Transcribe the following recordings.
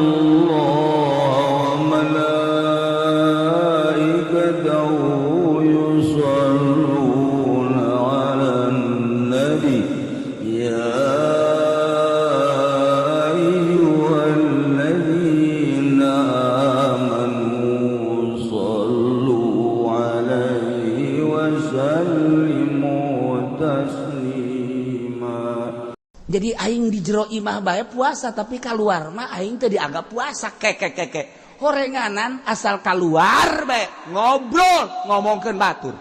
Allah wa malaikatahu yusholluna 'alan nabi ya ayyuhalladzina amanu shallu 'alaihi wa sallimu taslima. Jadi aing di jero imah bae puasa, tapi keluar mah aing teu dianggap puasa. Keke keke horenganan asal keluar bae ngobrol ngomongkeun batur,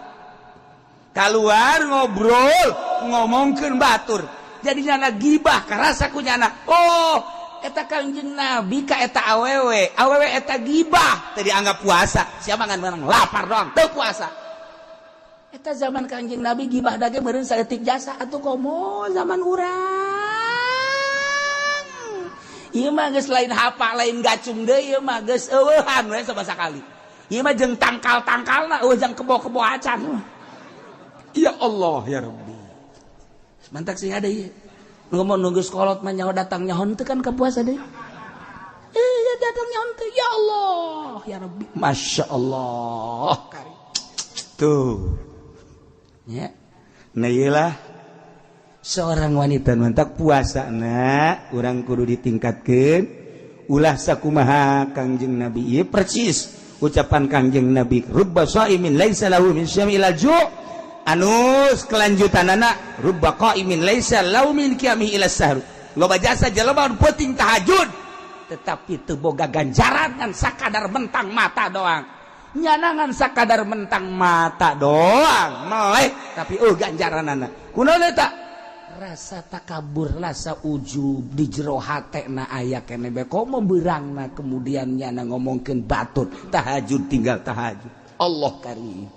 keluar ngobrol ngomongkeun batur, jadi nyana gibah karasa ku nyana. Oh, eta Kangjeng Nabi ka eta awewe awewe eta gibah teu dianggap puasa. Siapa ngan menang lapar doang teu puasa. Eta zaman Kangjeng Nabi gibah dage meureun saeutik jasa atuh, komo zaman urang. Ieu mah geus lain hapa, lain gacung deui, ieu mah geus eueuhan we sama sakali. Ieu mah jeung tangkal-tangkalna eueuh, jeung kebo-kebo acan. Ya Allah ya Rabbi. Mantak sih ada ieu. Ngomong nunggu sekolot mah nyaho datang nyaho teu kan ke puasa deui. Eh, datang nyaho teu, ya Allah ya Rabbi. Masya Allah. Tuh. Ya. Nah, iyalah seorang wanita mantak puasa na urang kudu ditingkatkan ulah sakumaha Kangjeng Nabi. Ieu persis ucapan Kangjeng Nabi, rubba shaimin laisa lahu min syami ila ju', anus kelanjutanana rubba qaimin laisa lahu min qiyamihi ila sahur. Loba jasa jelema penting tahajud tetapi teu boga ganjaran, ngan sakadar mentang mata doang. Nyanangan sakadar mentang mata doang melek, tapi oh ganjaranana kunaon eta? Rasa takabur, rasa ujub di jero hate na aya kene bae, komo beurangna kemudian nyana ngomongkeun batur tahajud, tinggal tahajud. Allah karim.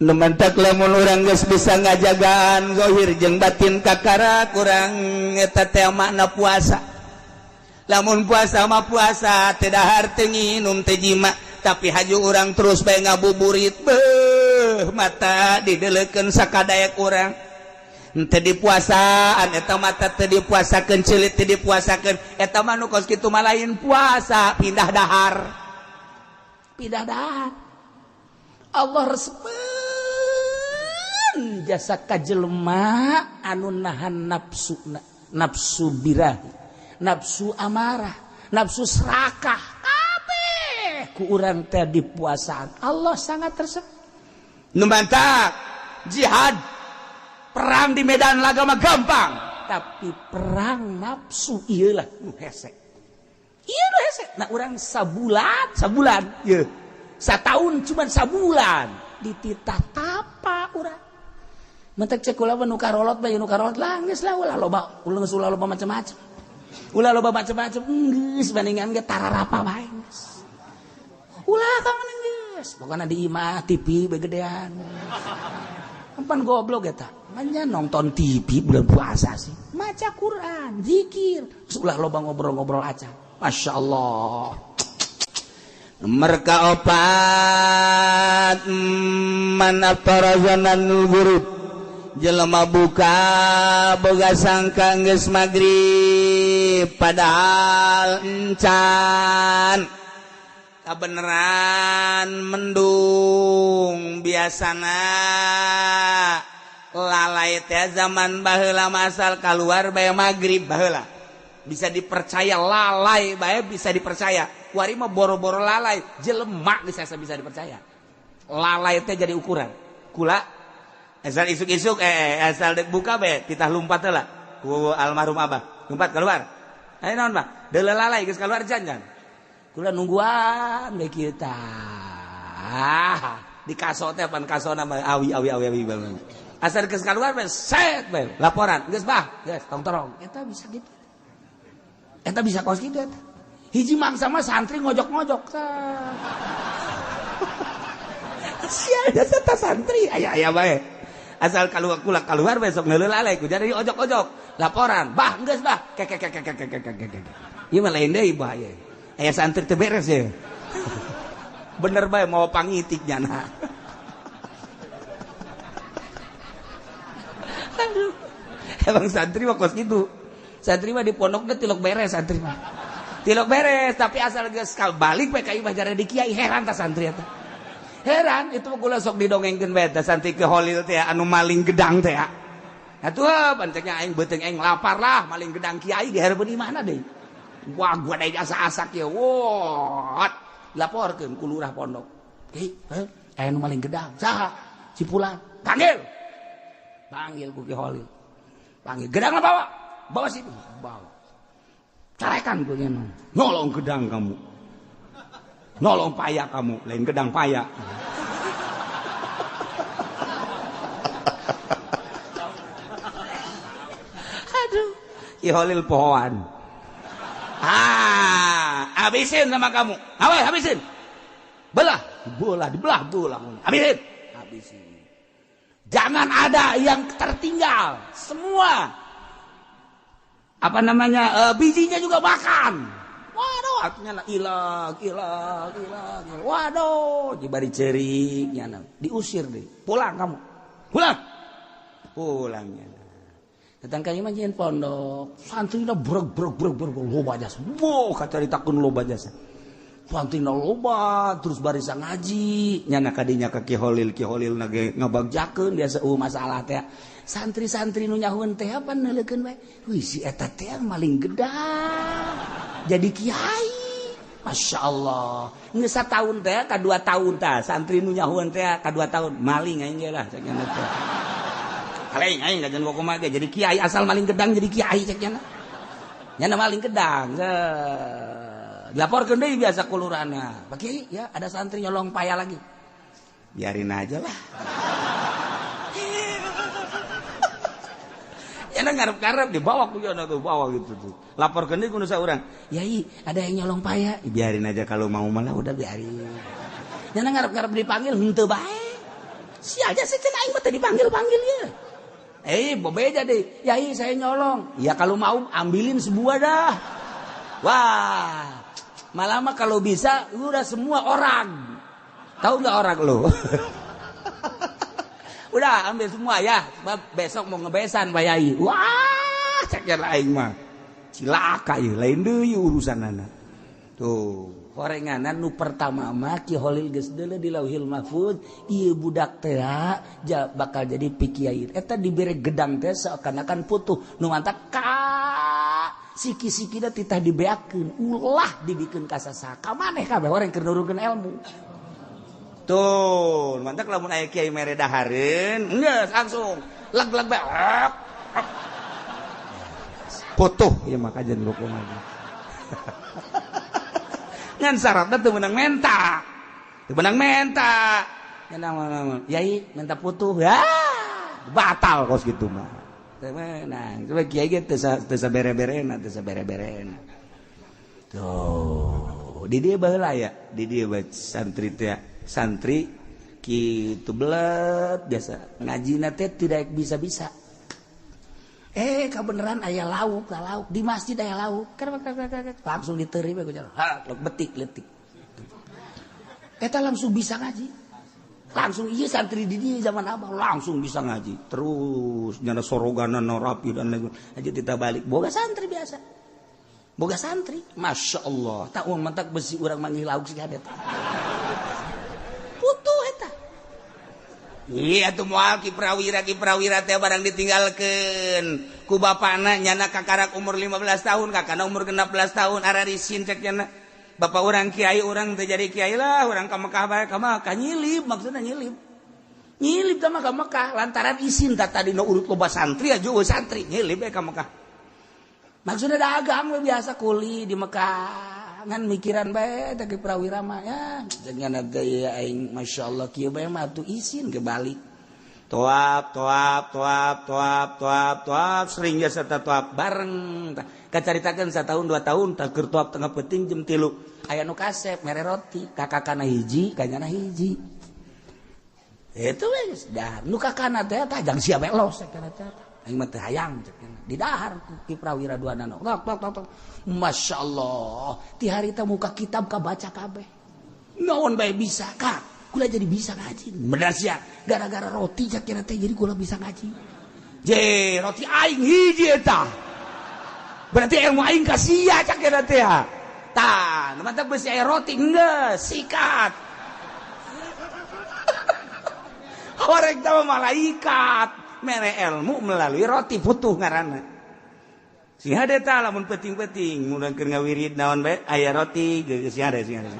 Nu mantak lamun urang geus bisa ngajagaan zahir jeung batin kakara kurang, eta teh makna puasa. Lamun puasa mah puasa teu dahar, teu nginum, teu jima, tapi haju urang terus bae ngabuburit, beuh, mata didelekeun sakadaek urang teu dipuasaan eta, mata teu dipuasakeun, celit teu dipuasakeun, eta mah nu kos kitu mah lain puasa, pindah dahar, pindah dahar. Allah resepeun jasa ka jelema anu nahan nafsu, nafsu birahi, nafsu amarah, nafsu serakah, kabeh ku urang teh dipuasaan. Allah sangat resep. Nu mantak jihad perang di medan laga mah gampang, tapi perang nafsu iyalah nu hese, ieu nu hese. Nah, urang sabulan sabulan ieu satahun cuman sabulan dititah tapa urang. Mentek cek kula mah nu karolot bae, nu karolot lah geus lah, ulah loba, ulah geus, ulah loba macam-macam, ulah loba macam-macam, geus bandingan ge tararapa bae geus, ulah ka mana geus. Pokona di imah TV begedean. Pan goblok eta. Manya nonton TV bulan puasa sih. Maca Quran, zikir, ulah loba ngobrol-ngobrol aja. Masya Allah. Mereka opat, man aftara zananul ghurub, jelema buka boga sangka geus magrib padahal encan, kabeneran mendung. Biasana lalai teh zaman baheula masal keluar bae magrib baheula bisa dipercaya, lalai bae bisa dipercaya. Kuari mah boro-boro lalai, jelema bisa bisa dipercaya. Lalai teh jadi ukuran kula asal isuk-isuk, asal dek buka bae titah lumpat lah ku almarhum abah, lumpat keluar. Ayo naon bah deuleu lalai geus keluar jangan. Kula nungguan we kita di kaso teh, pan kasona mah awi awi awi awi banget. Asal geus keluar bae set bae laporan, geus bah, geus tong torong. Eta bisa gitu, eta bisa kos gitu. Eta hiji mangsa mah santri ngojok-ngojok. Sia eta santri aya aya bae asal keluar kula keluar besok ngeuleuh lalai ku jadi ojok-ojok laporan, bah geus bah kek kek kek kek kek kek kek. Ieu mah lain deui, bahaya. Aya santri teu beres ya, bener bae mau pangitik nyana. Aduh, emang santri mah kos gitu. Santri mah di pondoknya tilok beres santri mah. Tilok beres, tapi asal geus balik we ka imah jare di kiai heran ta santri eta. Heran itu kula sok didongengkeun bae ta santri ke Holil teh anu maling gedang teh. Atuh panceknya aing beuteung aing lapar lah maling gedang kiai di hareupeun imahna deui. Wah gua deui asa-asak ye. Wah, laporkeun ku lurah pondok. Hei, aya nu maling gedang. Saha? Si Pulan. Panggil. Panggil ku Ki Holil. Panggil gedangna bawa. Bawa sini. Bawa. Carekan ku nya. Nolong gedang kamu. Nolong paya kamu, lain gedang paya. Aduh, Ki Holil pohoan. Ah, habisin sama kamu. Awas, habisin. Belah, bola dibelah, bola. Habisin. Habisin. Jangan ada yang tertinggal. Semua apa namanya bijinya juga makan. Waduh, artinya ilang, ilang, ilang. Waduh, dibari cerik nyana. Diusir deh. Pulang kamu. Pulang. Pulangnya. Datang ka imah nyieun pondok. Santrina breg breg breg breg loba jasa. Wow, kacaritakeun loba jasa. Santrina loba terus barisa ngaji. Nyana kadinya ka Ki Holil, Ki Holil na ge ngabagjakeun biasa masalah teh. Santri-santri nu nyahueun teh apa neuleukeun bae. Wih, si eta teh maling gedang. Jadi kiai. Masya Allah. Geus sataun teh ka 2 tahun tah santri nu nyahueun teh ka 2 tahun maling aing ge lah cek nya teh. Maling aing kajian kumaha ge jadi kiai asal maling gedang jadi kiai cek nya. Nya maling gedang. Dilaporkeun deui biasa ku lurahna. Pak Kiai, ya ada santri nyolong paya lagi. Biarin aja lah. Ya ngarep-ngarep dibawa ku yana tuh bawa gitu tuh. Laporkeun deui ku nu saurang. Yai, ada yang nyolong paya. Biarin aja kalau mau malah udah biarin. Nya ngarep-ngarep dipanggil henteu bae. Si aja sih cenah aing mah teu dipanggil-panggil ya. Bebeja deh. Yai, saya nyolong. Ya kalau mau ambilin sebuah dah. Wah, malah mah kalau bisa udah semua orang. Tahu nggak orang lo? Udah ambil semua ya. Sebab besok mau ngebesan Pak Yai. Wah, cek aing mah. Cilaka ieu, lain deui urusanana. Tuh, horenganan nu pertama mah Ki Holil geus deuleu di Lauhil Mahfuz, ieu budak teh bakal jadi pikiai. Eta dibere gedang teh seakan-akan putuh. Nu mantak ka siki-sikina titah dibeakeun, ulah dibikeun ka sasaha. Ka maneh kabeh orang keur nurunkeun ilmu. Tuh, mantak lamun aya kiai mere dahareun, geus langsung leg-leg bae. Putuh ieu mah kajian kumaha. Ngan syaratna teu meunang menta. Teu meunang menta. Nya yai minta putuh ya batal kos kitu mah. Teu meunang. Coba kiai ge teu sabere-berena, teu sabere-berena. Tuh, di dieu baheula ya, di dieu bae santri teh, santri kitu belet biasa ngajina teh tidak bisa-bisa. Kebeneran aya lauk, lauk di masjid aya lauk. Langsung diteri bae ku jalan. Ha, betik letik. Eta langsung bisa ngaji. Langsung ieu santri di dieu zaman abah langsung bisa ngaji. Terus nyana soroganan rapi dan lain. Aja kita balik boga santri biasa. Boga santri, Masya Allah. Tak uang mentak besi urang manggih lauk sih eta. Putuh eta. Iya tuh moal Ki Prawira teh barang ditinggalkeun ku bapana nyana kakarak umur 15 tahun kakana umur 16 tahun ararisin cek nyana bapak urang kiai urang teh jadi kiai lah urang ka Mekah bae ka Mekah nyilip maksudna nyilip nyilip teh mah ka Mekah lantaran isin tah tadi nu urut loba santri aja eueuh santri nyilip bae ka Mekah maksudna dagang we biasa kuli di Mekah ngan mikiran bae teh Ki Prawira mah ya jangan teh aing masyaallah kieu bae mah atuh isin kebalik toap toap toap toap toap toap sering jasa toap bareng kacaritakeun satahun 2 tahun tah keur toap tengah peuting jam 3 aya nu kasep mere roti kakakana hiji kanyana hiji itu we geus dahar nu kakana teh tah jang sia bae los kana teh aing mah teu hayang cek di dahar Ki Prawira dua nano tok tok tok masyaallah ti harita muka kitab kabaca kabeh naon bae bisa ka kula jadi bisa ngaji bener sia gara-gara roti cak kira teh jadi kula bisa ngaji je roti aing hiji eta berarti ilmu aing ka sia cak kira teh. Tah, nu mantap besi aya roti geus sikat. Horeg teh malaikat mere ilmu melalui roti putuh ngaranna. Sing hade tah lamun peuting-peuting mun keur ngawirid naon bae aya roti geus sing hade sing hade.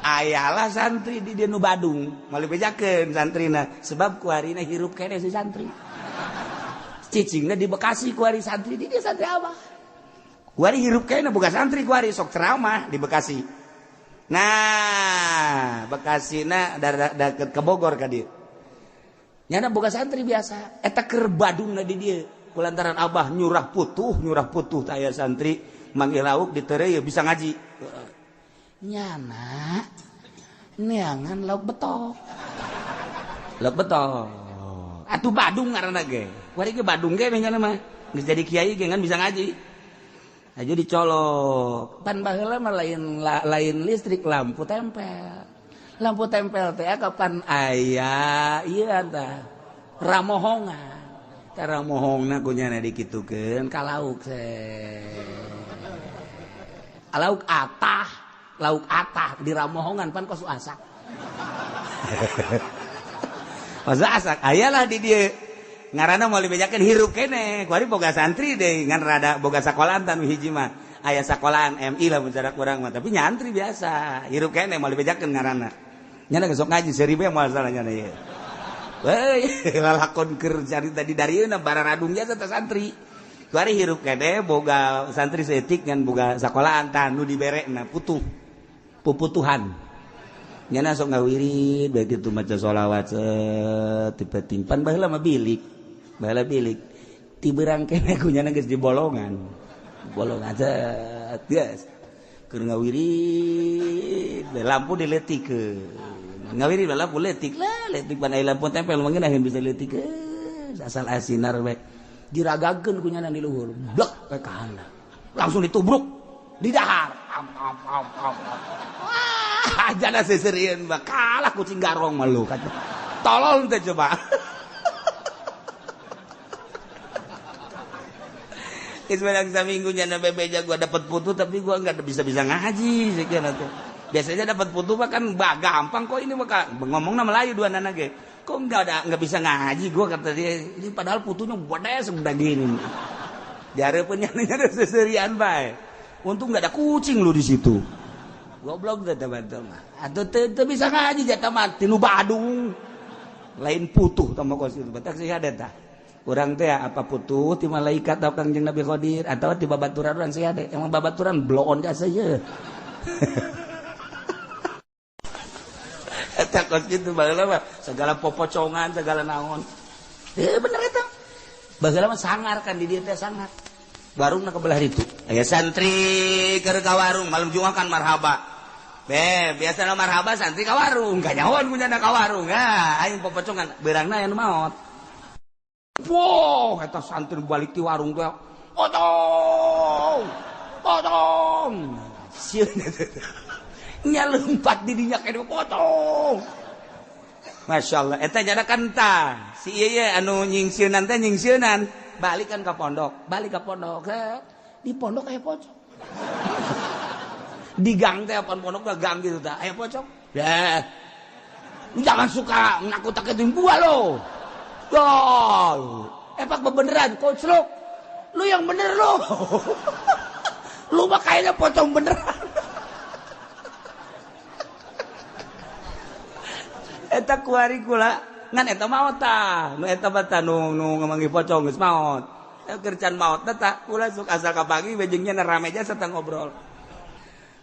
Ayalah santri di dieu nu Badung, moal dibejakeun santrina sebab kuarina hirup keneh si santri. Cicingna di Bekasi kuari santri di dieu santri abah. Kuari hirup keneh boga santri kuari sok ceramah di Bekasi. Nah, Bekasina deket ke Bogor ka dieu. Nyana boga santri biasa, eta keur Badungna di dieu. Kulantaran abah nyurah putuh teh aya santri manggil lauk ditereu bisa ngaji. Nyana neangan lauk betok. Lauk betok. Atuh Badung ngaranna ge. Kuari ge Badung ge nyana mah. Geus jadi kiai ge ngan bisa ngaji. Aja dicolok. Pan baheula mah lain listrik lampu tempel. Lampu tempel teh kapan aya ieu tah ramohongan. Tah ramohongna ku nyana dikitukeun ka lauk teh. Lauk atah. Lauk atah di ramohongan pan kos asak. Kos asak ayalah di dieu. Ngaranna moal dibejakeun hirup keneh. Kuari boga santri deui ngan rada boga sakolaan tan hiji mah. Aya sakolaan MI lah mun cara kurang mah, tapi nyantri biasa. Hirup keneh moal dibejakeun ngaranna. Nyana geus sok ngaji seribu moal salah nyana ieu. Weuy, lalakon keur carita di darieuna bararadung jasa teh santri. Kuari hirup keneh boga santri saeutik ngan boga sakolaan tah nu diberekna putuh. Puputuhan nyana sok ngawirid begitu maca sholawat tipe timpan baheula mah bilik baheula bilik ti beurang keneh ku nyana geus di bolongan bolongan set geus keur ngawirid lampu diletikeun ngawirid lampu letik lah letik pan aya lampu tempel mah ngeunaheun bisa diletikeun asal asinar we diragakeun ku nyana di luhur blek we ka handap langsung ditubruk di dahar. Wah, jana seserian bah kalah kucing garong malu kata. Tolol teh coba. Geus menang saminggu jana bebeja gua dapat putu tapi gua enggak bisa-bisa ngaji sekian atuh. Biasanya dapat putu mah kan bah gampang kok ini mah ngomongna Melayu dua nana ge. Kok enggak bisa ngaji gua kata dia. Ini padahal putunya gede segede gini. Dihareupeun nyana seserian bae. Untung nggak ada kucing lu di situ. Goblok deh teman-teman. Atau teu bisa ngaji jatah mati nu Badung. Lain putuh tama kos itu. Batak sih ada tah. Urang teh apa putuh ti malaikat atau Kangjeng Nabi Khadir atau ti babaturan urang sih ada. Emang babaturan bloon jasa ye. Eta kos kitu baheula mah segala popocongan, segala naon. Bener eta. Baheula mah sangar kan di dieu teh sangar. Warungna ke belah itu. Aya santri keur ka warung malam Jumat kan marhaba. Be, biasana marhaba santri ka warung, kanyahoan kunyana ka warung. Ah, aing popocongan beurangna aya nu maot. Wow, eta santri balik ti warung teh. Potong. Potong. Sieun nya lompat di dinya kene potong. Masya Allah, eta nyana kan tah. Si ieu ye anu nyingsieunan teh nyingsieunan. Balik kan ke pondok, balik ke pondok, di pondok aya pocong. Di gang teh apaan pondok mah gang gitu tah, aya pocong. Dah. Lu jangan suka nakut-nakutin gua lo. Doh. Epak bebeneran, koclok. Lu yang bener lo. Lu mah kayaknya pocong beneran. Eta kuari kula ngan eta maot tah nu eta mah nu ngamanggih pocong geus maot. Kerjaan maot tah kula sok asal kapanggih we jeung nya rame jasa tah ngobrol.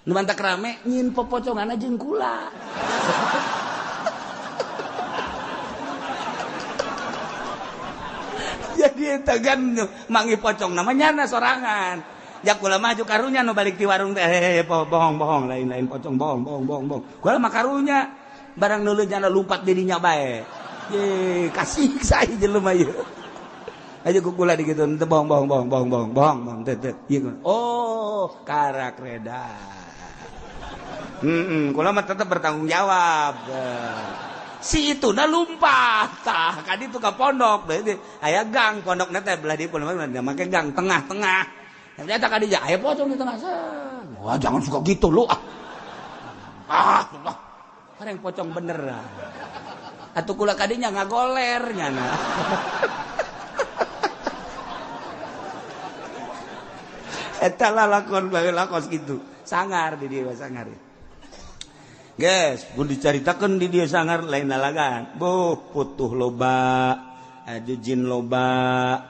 Nu mantak rame nyin popoconganna jeung kula. Jadi eta kan manggih pocong namanya nyana sorangan. Jak kula maju karunya nu balik ti warung teh bohong-bohong lain-lain pocong bohong bohong bohong bohong. Kula mah karunya barang nulun nyana lumpat dirinya bae. Ye, kasih saya jelema ieu. Aja kukula digitu, teu bohong bohong bohong bohong bohong bohong bohong teu teu. Ieu. Oh, karak reda. Kula mah tetep bertanggung jawab. Si itu na lumpat tah kadi itu ka pondok. Berarti aya gang pondokna teh belah dieu pondok make gang tengah-tengah. Ternyata kadi aya pocong di tengah. Wah, jangan suka gitu lu ah. Ah, Allah. Orang pocong beneran. Atuh kula kadinya ngagoler nyana. Eta lalakon baheula kos kitu. Sangar di dieu sangar. Guys, pun dicaritakeun di dieu sangar lain lalagan. Boh, putuh loba, aju jin loba,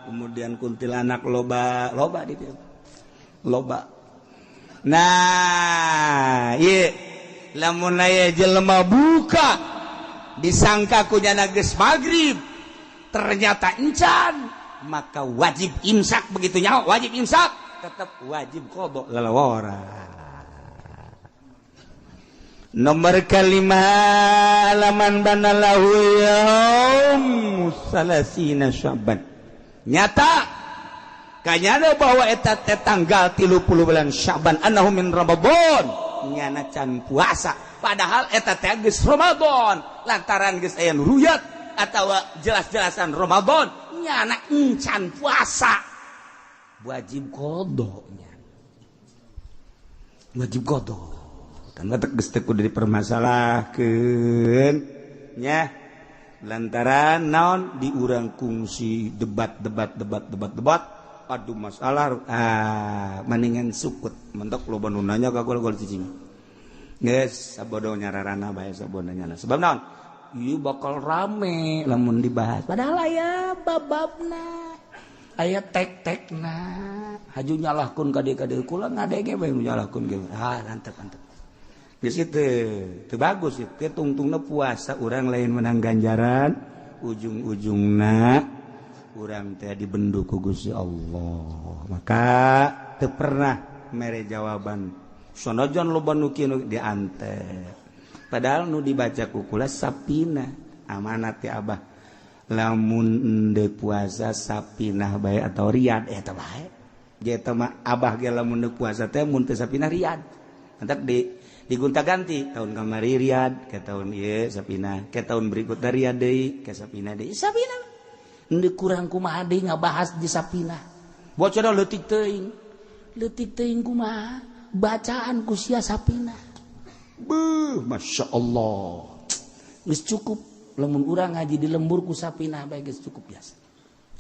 kemudian kuntilanak loba, loba di dieu. Loba. Nah, ieu lamun aya jelema buka disangka ku nyana geus magrib, ternyata encan, maka wajib imsak begitu nyaho, wajib imsak, tetap wajib qada lalawara. Nomor kelima laman banalahu yaum salasina Syaban. Nyata kanyana bahwa eta teh tanggal 30 bulan Syaban annahu min Ramadan, nyana can puasa padahal eta teh geus Ramadan, lantaran geus aya nu ruyat atawa jelas-jelasan Ramadan nyana encan puasa, wajib qadanya, wajib qada. Kan geus teu kudu dipermasalahkeun nya, lantaran naon di urang kungsi debat debat debat debat debat aduh masalah, ah mendingan sukut mentok loba nu nanya ka gol-gol cicing geus sabodo nyararana bae sabodo nyana sebab naon ieu bakal rame lamun dibahas padahal aya bababna aya tek-tekna haju nyalahkeun ka dieu ka dieu kula ngadege bae nu nyalahkeun ge ah antep antep geus itu teu bagus itu tungtungna puasa urang lain menang ganjaran ujung-ujungna urang teh dibendu ku Gusti Allah. Maka teu pernah mere jawaban sanajan loba nu kieu diantep padahal nu dibaca ku kula sapina amanat ti abah lamun endeu puasa sapinah bae atau riyad eta bae ge eta mah abah ge lamun endeu puasa teh mun teu sapinah riyad entak di digonta-ganti tahun kamari riyad ke tahun ieu sapinah ke tahun berikutna riyad deui ke sapinah deui sapinah endeu kurang kumaha deui ngabahas di sapinah bocor leutik teuing kumaha bacaan ku sia sapinah beuh Masya Allah geus cukup lamun urang ngaji di lembur ku sapinah bae geus cukup biasa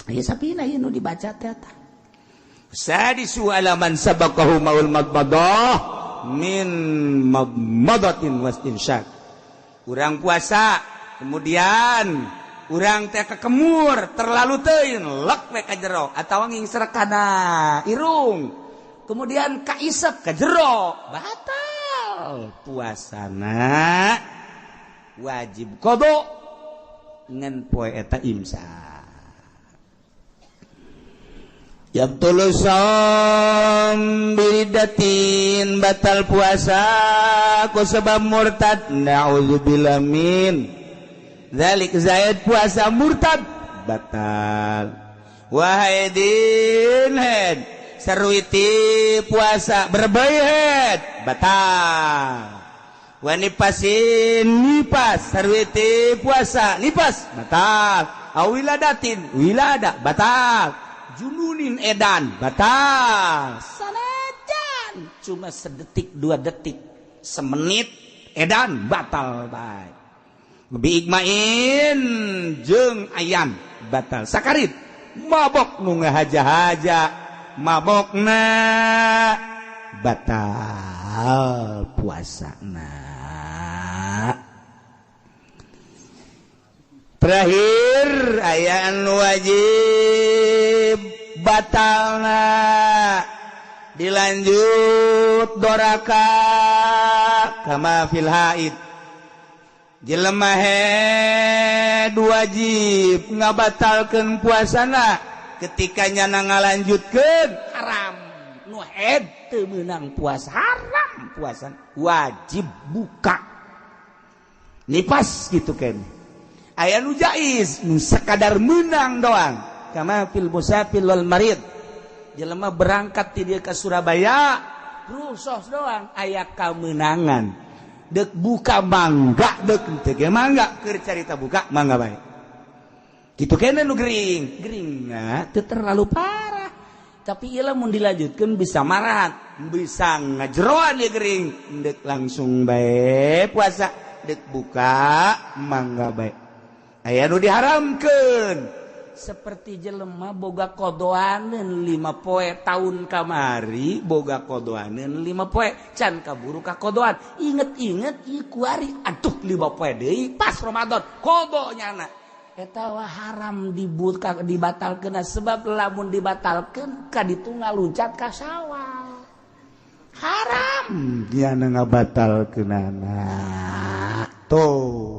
aya sapinah ieu nu dibaca teh eta sadisu alaman sabaqahu maul madmadah min madmadatin wastinsyak. Urang puasa kemudian urang teh kekemur terlalu teuing lek we ka jero atawa ngingsrek kana irung kemudian kaisep ka jero batal puasana wajib qada ngan poe eta imsak. Yabtulu shaum biridatin batal puasa ku sebab murtad na'udzubillah min dzalik zaid puasa murtad batal. Wahaidin head sarwiti puasa berbayat batal. Wanipasin nipas sarwiti puasa nipas batal. Awiladatin wilada batal. Jununin edan batal. Sanajan cuma sedetik dua detik semenit edan batal bae. Biigmain jeung ayam batal. Sakarit mabok nu ngahaja-haja mabokna batal puasana. Terakhir aya anu wajib batalna dilanjut doraka kama fil haid. Jelema head wajib ngabatalkeun puasana ketika nyana ngalanjutkeun haram. Nu head teu meunang puasa haram puasa wajib buka nipas gitu kan. Aya nu jaiz nu sakadar meunang doang kama fil musafir wal marid. Jelema berangkat ti dieu ka Surabaya rusuh doang aya kamenangan dek buka mangga dek teu ge mangga keur carita buka mangga bae kitu kene nu gering geringna teu terlalu parah tapi ieu lamun dilanjutkeun bisa marahan Bisa ngajeroan ieu gering deuk langsung bae puasa deuk buka mangga bae. Aya nu diharamkeun seperti jelema boga kodoaneun 5 poe tahun kamari boga kodoaneun 5 poe can kaburu ka kodoan inget-inget ieu kuari aduh 5 poe deui pas Ramadan kodo nyana eta wah haram dibuka dibatalkeun sebab lamun dibatalkeun ka ditu ngaluncat ka Sawal haram nyana ngabatalkeunana tuh.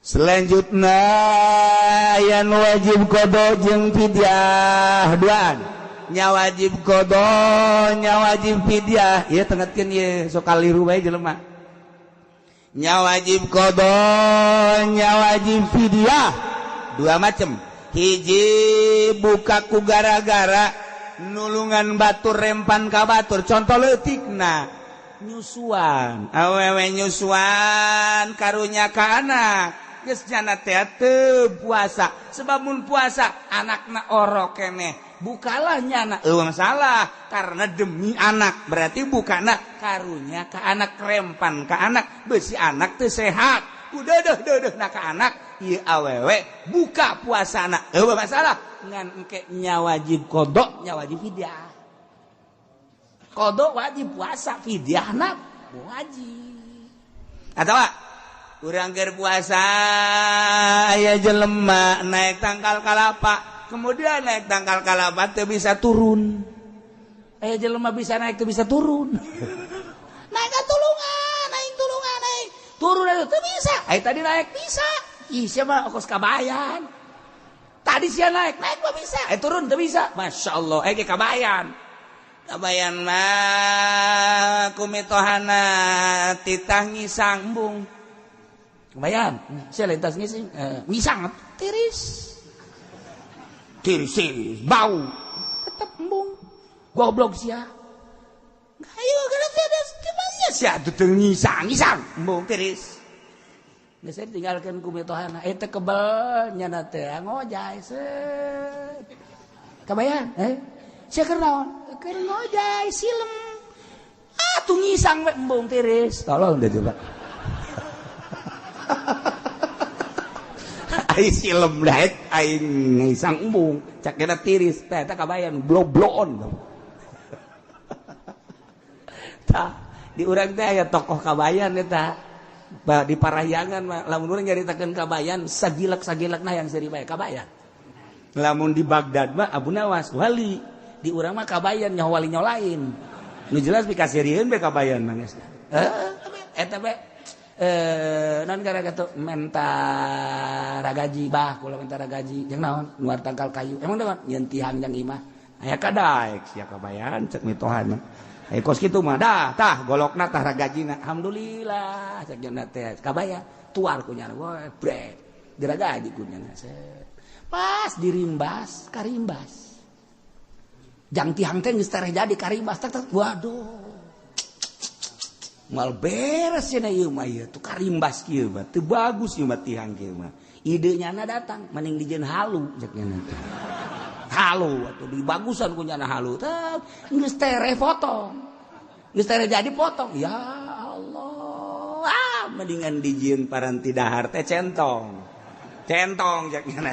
Selanjutnya yang wajib qada jeung fidyah duaan nya wajib qada nya wajib fidyah ieu tengetkeun ieu sok kaliru bae jelema nya wajib qada nya wajib fidyah dua macam. Hiji buka ku gara-gara nulungan batur rempan ka batur contoh leutikna nyusuan awewe nyusuan karunya ka anak geus jana teh teu puasa sebab mun puasa anakna orok keneh bukalah nyana eueuh masalah karena demi anak berarti bukana karunya ka anak rempan ka anak beusi anak teu sehat ku deudeuh-deudeuhna ka anak ieu awewe buka puasana eueuh masalah ngan engke nya wajib qada nya wajib fidyah. Qada wajib puasa fidyahna wajib. Atawa urang keur puasa aya jelema naik tangkal kalapa kemudian naik tangkal kalapa teu bisa turun. Aya jelema bisa naik teu bisa turun. Naik ka tulungan, naik tulungan, naik turun atuh teu bisa. Aya tadi naik bisa. Ih sia mah kos kabayan. Tadi sia naik, naik mah bisa. Turun teu bisa. Masya Allah, ge kabayan. Kabayan mah kumitohana titah ngisang embung. Kabayan, sia lintas ngising, ngisang tiris. Tiris, tiris, bau. Tetep embung. Goblok sia. Ayo kana sia cemanya sia teu ngisang, ngisang embung tiris. Geus tinggalkeun kumitohana eta kebel nyana teh ngojay seut. Kabayan, sia keur naon? Keur ngojay silem. Ah tuh ngisang we embung tiris. Tolong deh coba. Ai silem daek aing ngisang embung, cakena tiris teh eta kabayan blobloon. Tah di urang teh aya tokoh kabayan eta. Di Parahyangan mah lamun urang nyaritakeun kabayan sagilek-sagilekna yang seuri bae kabayan. Lamun di Baghdad mah Abu Nawas wali. Di urang mah kabayan nyaho wali nyaho lain. Nu jelas pikasirieun be kabayan mah geus. Eta be non gara kitu menta ragaji bah kula menta ragaji jeung naon nuar tangkal kayu. Emang naon nyeun tihang jang imah. Aya kadaek sia kabayan cek mitohana. Aya kos kitu mah dah tah golokna tah ragajina. Alhamdulillah cek nya teh kabayan tuar ku nyana we brek diragaji ku nyana. Pas dirimbas karimbas. Jang tihang teh geus tereh jadi karimbas tak tak waduh. Mal beres cenah ieu mah ieu tuh karimbas kieu mah teu bagus ieu mah tihang kieu mah. Ide nyana datang mending dijieun halu cek nyana. Halu atuh dibagusan ku nyana halu teh geus tereh potong. Geus tereh jadi potong. Ya Allah. Ah mendingan dijieun paranti dahar teh centong. Centong cek nyana.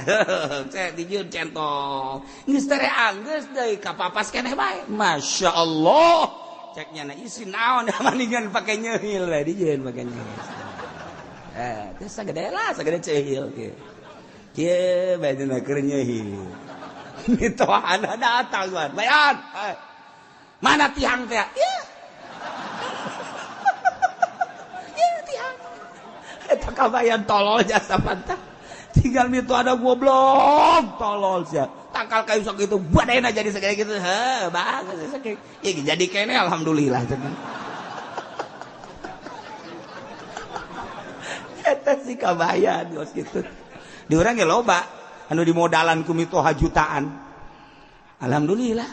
Cek dijieun centong. Geus tereh anggeus deui kapapas keneh bae. Masya Allah. Cek nyana isi naon mendingan pake nyeuhil we dijieun pake nyeuhil. Teh sagede lah sagede ceuhil kieu. Kieu bae dina keur nyeuhil. Mitohana datang wan. Bayan. Mana tihang teh? Ya. Ya tihang. Eta kabayan tolol jasa pantah. Tinggal mito ada goblok tolol sia. Tangkal kayu sok itu badena jadi segede gitu. Heh, bagus sakitu. Ya jadi kene alhamdulillah. Eta si kabayan geus kitu. Di urang ge loba anu dimodalan ku mitoha jutaan. Alhamdulillah.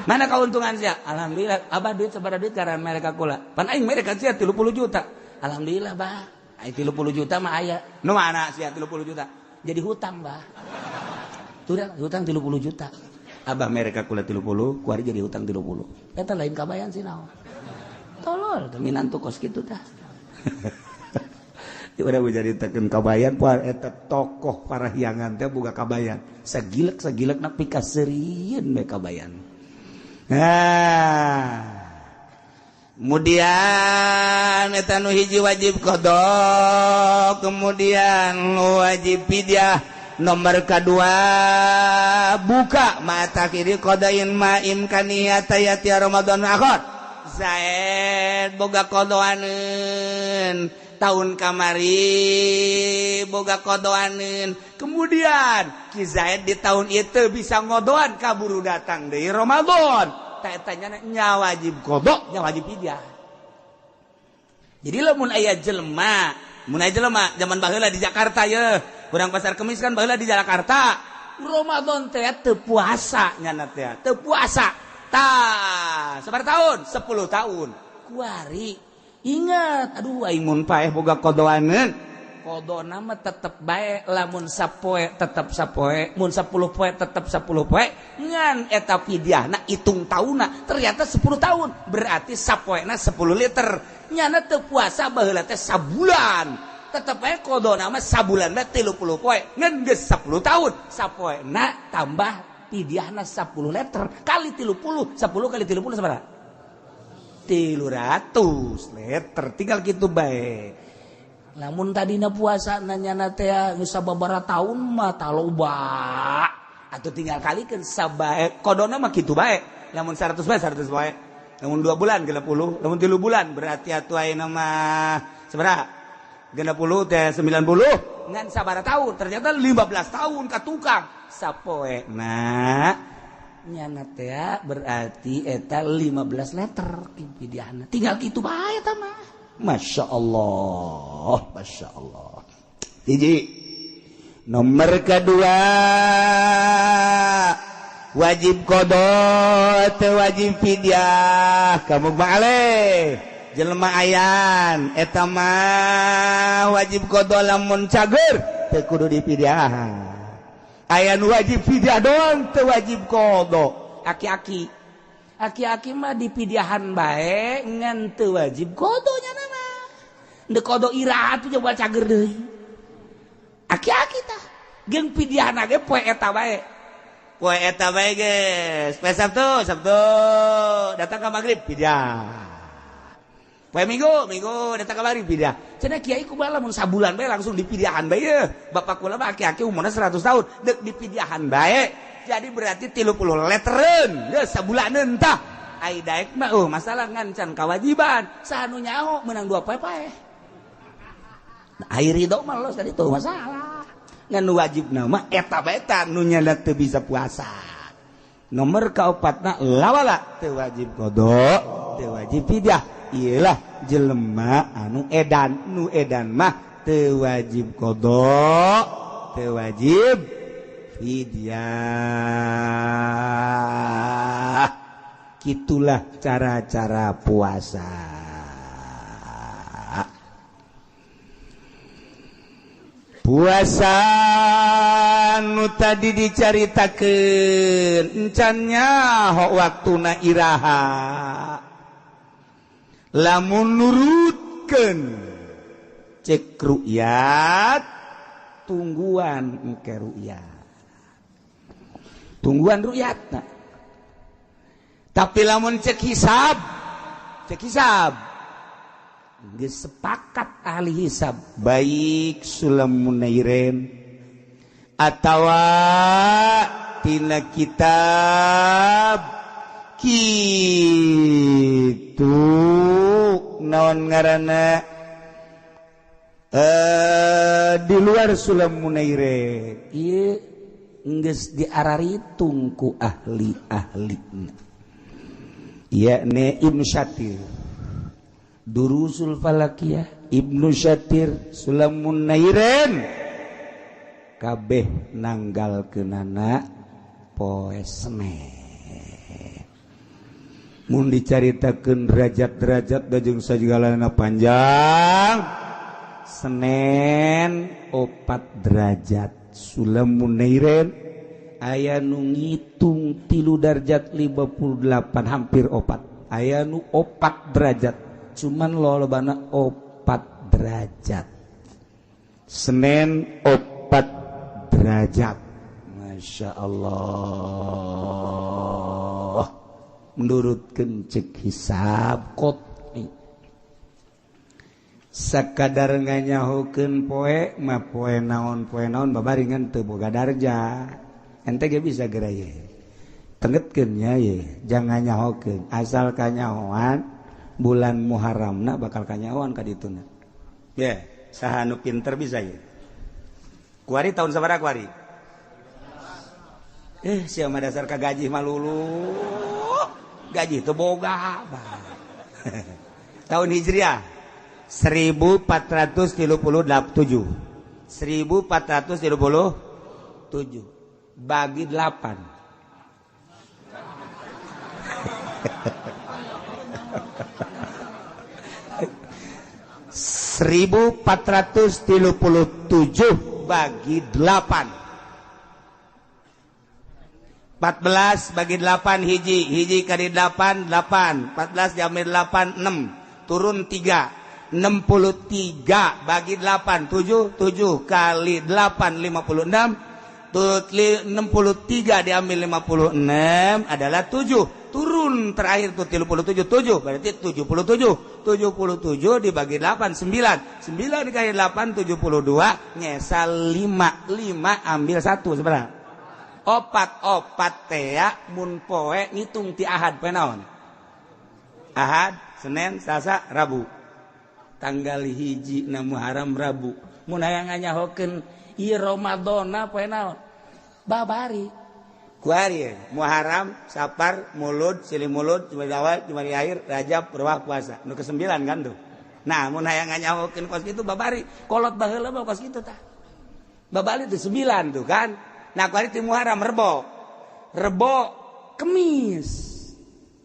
Mana keuntungan sia? Alhamdulillah. Abah duit sabaraha duit karena mereka kula. Pan aing mereka sia 30 juta. Alhamdulillah, bah. Aing 30 juta mah aya. Nu mana sia 30 juta? Jadi hutang, bah. Tuh hutang 30 juta. Abah mereka kula 30, kuari jadi hutang 30. Eta lain kabayan sih naon. Tolol, minantu kos kitu tah. Udah menceritakan kabayan, eta tokoh parahyangan teh boga kabayan. Sagilek-sagilek na pikaseurieun we kabayan. Nah, kemudian eta nu hiji wajib qada, kemudian wajib fidyah. Nomor kedua buka mata kiri qadain ma imkaniyata yati Ramadan akhir. Zaid boga qadaanun tahun kamari boga qadaanun. Kemudian Ki Zaid di tahun itu bisa ngodoan kaburu datang dari Ramadan. Tanya nya wajib qada, nya wajib fidyah. Jadi lamun aya jelema, mun aya jelema zaman baheula di Jakarta ye, urang pasar Kemis kan baheula di Jakarta. Ramadan teh teu puasa nyana teh, teu puasa. Tah, sabaraha tahun? 10 tahun. Kuari ingat, aduh aing mun paeh boga qadaanun. Qadona mah tetep bae, lamun sapoe tetep sapoe, mun 10 poe tetep 10 poe, ngan eta fidyahna hitung taunna ternyata 10 tahun, berarti sapoena 10 liter. Nyana teu puasa baheula teh sabulan, tetep bae qadona mah sabulan bae 30 poe, ngan geus 10 tahun, sapoena tambah fidyahna 10 liter kali 30, 10 kali 30 sabaraha? 300 liter, tinggal kitu bae. Lamun tadina puasa nanya teh geus sababaraha tahun mah taloba atuh tinggal kalikeun sabae qadona mah kitu bae. Lamun 100 bae 100 bae. Lamun 2 bulan 60, lamun 3 bulan berarti atuh ayeuna mah sabaraha? 60 teh 90 ngan sabaraha tahun? Ternyata 15 tahun ka tukang sapoe. Nah, nyana teh berarti eta 15 liter pidiahna. Tinggal kitu bae eta mah. Masya Allah, Masya Allah. Hiji. Nomor kedua wajib qada teu wajib fidyah. Kamu balik jelema ayan eta mah wajib qada lamun cager teu kudu dipidyah. Ayan wajib fidyah doang teu wajib qada. Aki-aki aki-aki mah dipidyahan bae ngan teu wajib qada nya mah. Ndeu qada iraha atuh coba cager deui. Aki-aki tah jeung pidyahna ge poe eta bae. Poe eta bae geus. Poe Sabtu, Sabtu datang ka magrib pidyah. Poe Minggu, Minggu datang ka magrib pidyah. Cenah kiai kumaha lamun sabulan bae langsung dipidyahan bae ye. Bapak kula mah aki-aki umurna 100 tahun deuk dipidyahan bae. Jadi berarti 30 leteren geus sabulaneun tah. Ai daek mah masalah ngan can kawajiban. Saha nu nyaho meunang 2 poe paeh. Ai ridho mah los tadi tuh masalah. Ngan wajibna mah eta bae tah nu nyana teu bisa puasa. Nomor kaopatna lawala teu wajib qada, teu wajib fidyah. Iyalah jelema anu edan, nu edan mah teu wajib qada, teu wajib fidyah. Itulah cara-cara puasa. Puasa nu tadi dicaritakeun encan nyaho waktuna iraha. Lamun nurutkeun cek ru'yat tungguan engke ru'yat. Tungguan ru'yatna. Tapi lamun cek hisab geus sepakat ahli hisab baik Sulam Munairin atawa tina kitab kitu naon ngaranna di luar Sulam Munairin ieu geus diararitung ku ahli-ahlina yakni Ibnu Syatir Durusul Falakiyah Ibnu Syatir Sulam Munairin kabeh nanggal kenana poe Senin. Mun dicaritakeun derajat-derajat jeung sagalana panjang Senin 4 derajat Sulam Munairin Aya nu ngitung 3 derajat 58 hampir 4. Aya nu 4 derajat. Cuman lolobana 4 derajat. Senin 4 derajat. Masya Allah. Menurutkeun cek hisab qot'i. Sakadar nganyahokeun poe mah poe naon babaringan teu boga darjah. Ente ge bisa geura ye. Tengetkeun nya ye, jangan nyahokeun. Asal kanyahoan bulan Muharramna bakal kanyahoan ka dituna. Ye, saha nu pinter bisa ye. Kuari tahun sabaraha kuari? Sia mah dasar ka gaji mah lulu. Gaji teu boga. Tahun Hijriah 1437. 1437 bagi 8. 1437 bagi 8. 14 bagi 8 hiji, hiji kali 8 8, 14 diambil 8 6, turun 3. 63 bagi 8 7, 7 kali 8 56. 63 diambil 56 adalah 7. Turun terakhir tuh 37, 7 berarti 77. 77 dibagi 8 9. 9 dikali 8 72, nyesal 5. 5 ambil 1 sebenarnya. 4 tea mun poe ngitung ti Ahad poe naon? Ahad, Senin, Selasa, Rabu. Tanggal 1 na Muharram Rabu. Mun hayang nganyahokeun ieu Ramadana poe naon? Babari. Kuari Muharram, Sapar, Mulud, Silih Mulud, Jumadi Awal, Jumadi Akhir, Rajab, Ruwah, puasa. Nu ke-9 kan tuh. Nah, mun hayang nganyahokeun kos kitu babari. Kolot baheula mah kos kitu tah. Babari tuh 9 tuh kan. Nah, kuari ti Muharram Rebo. Rebo Kemis.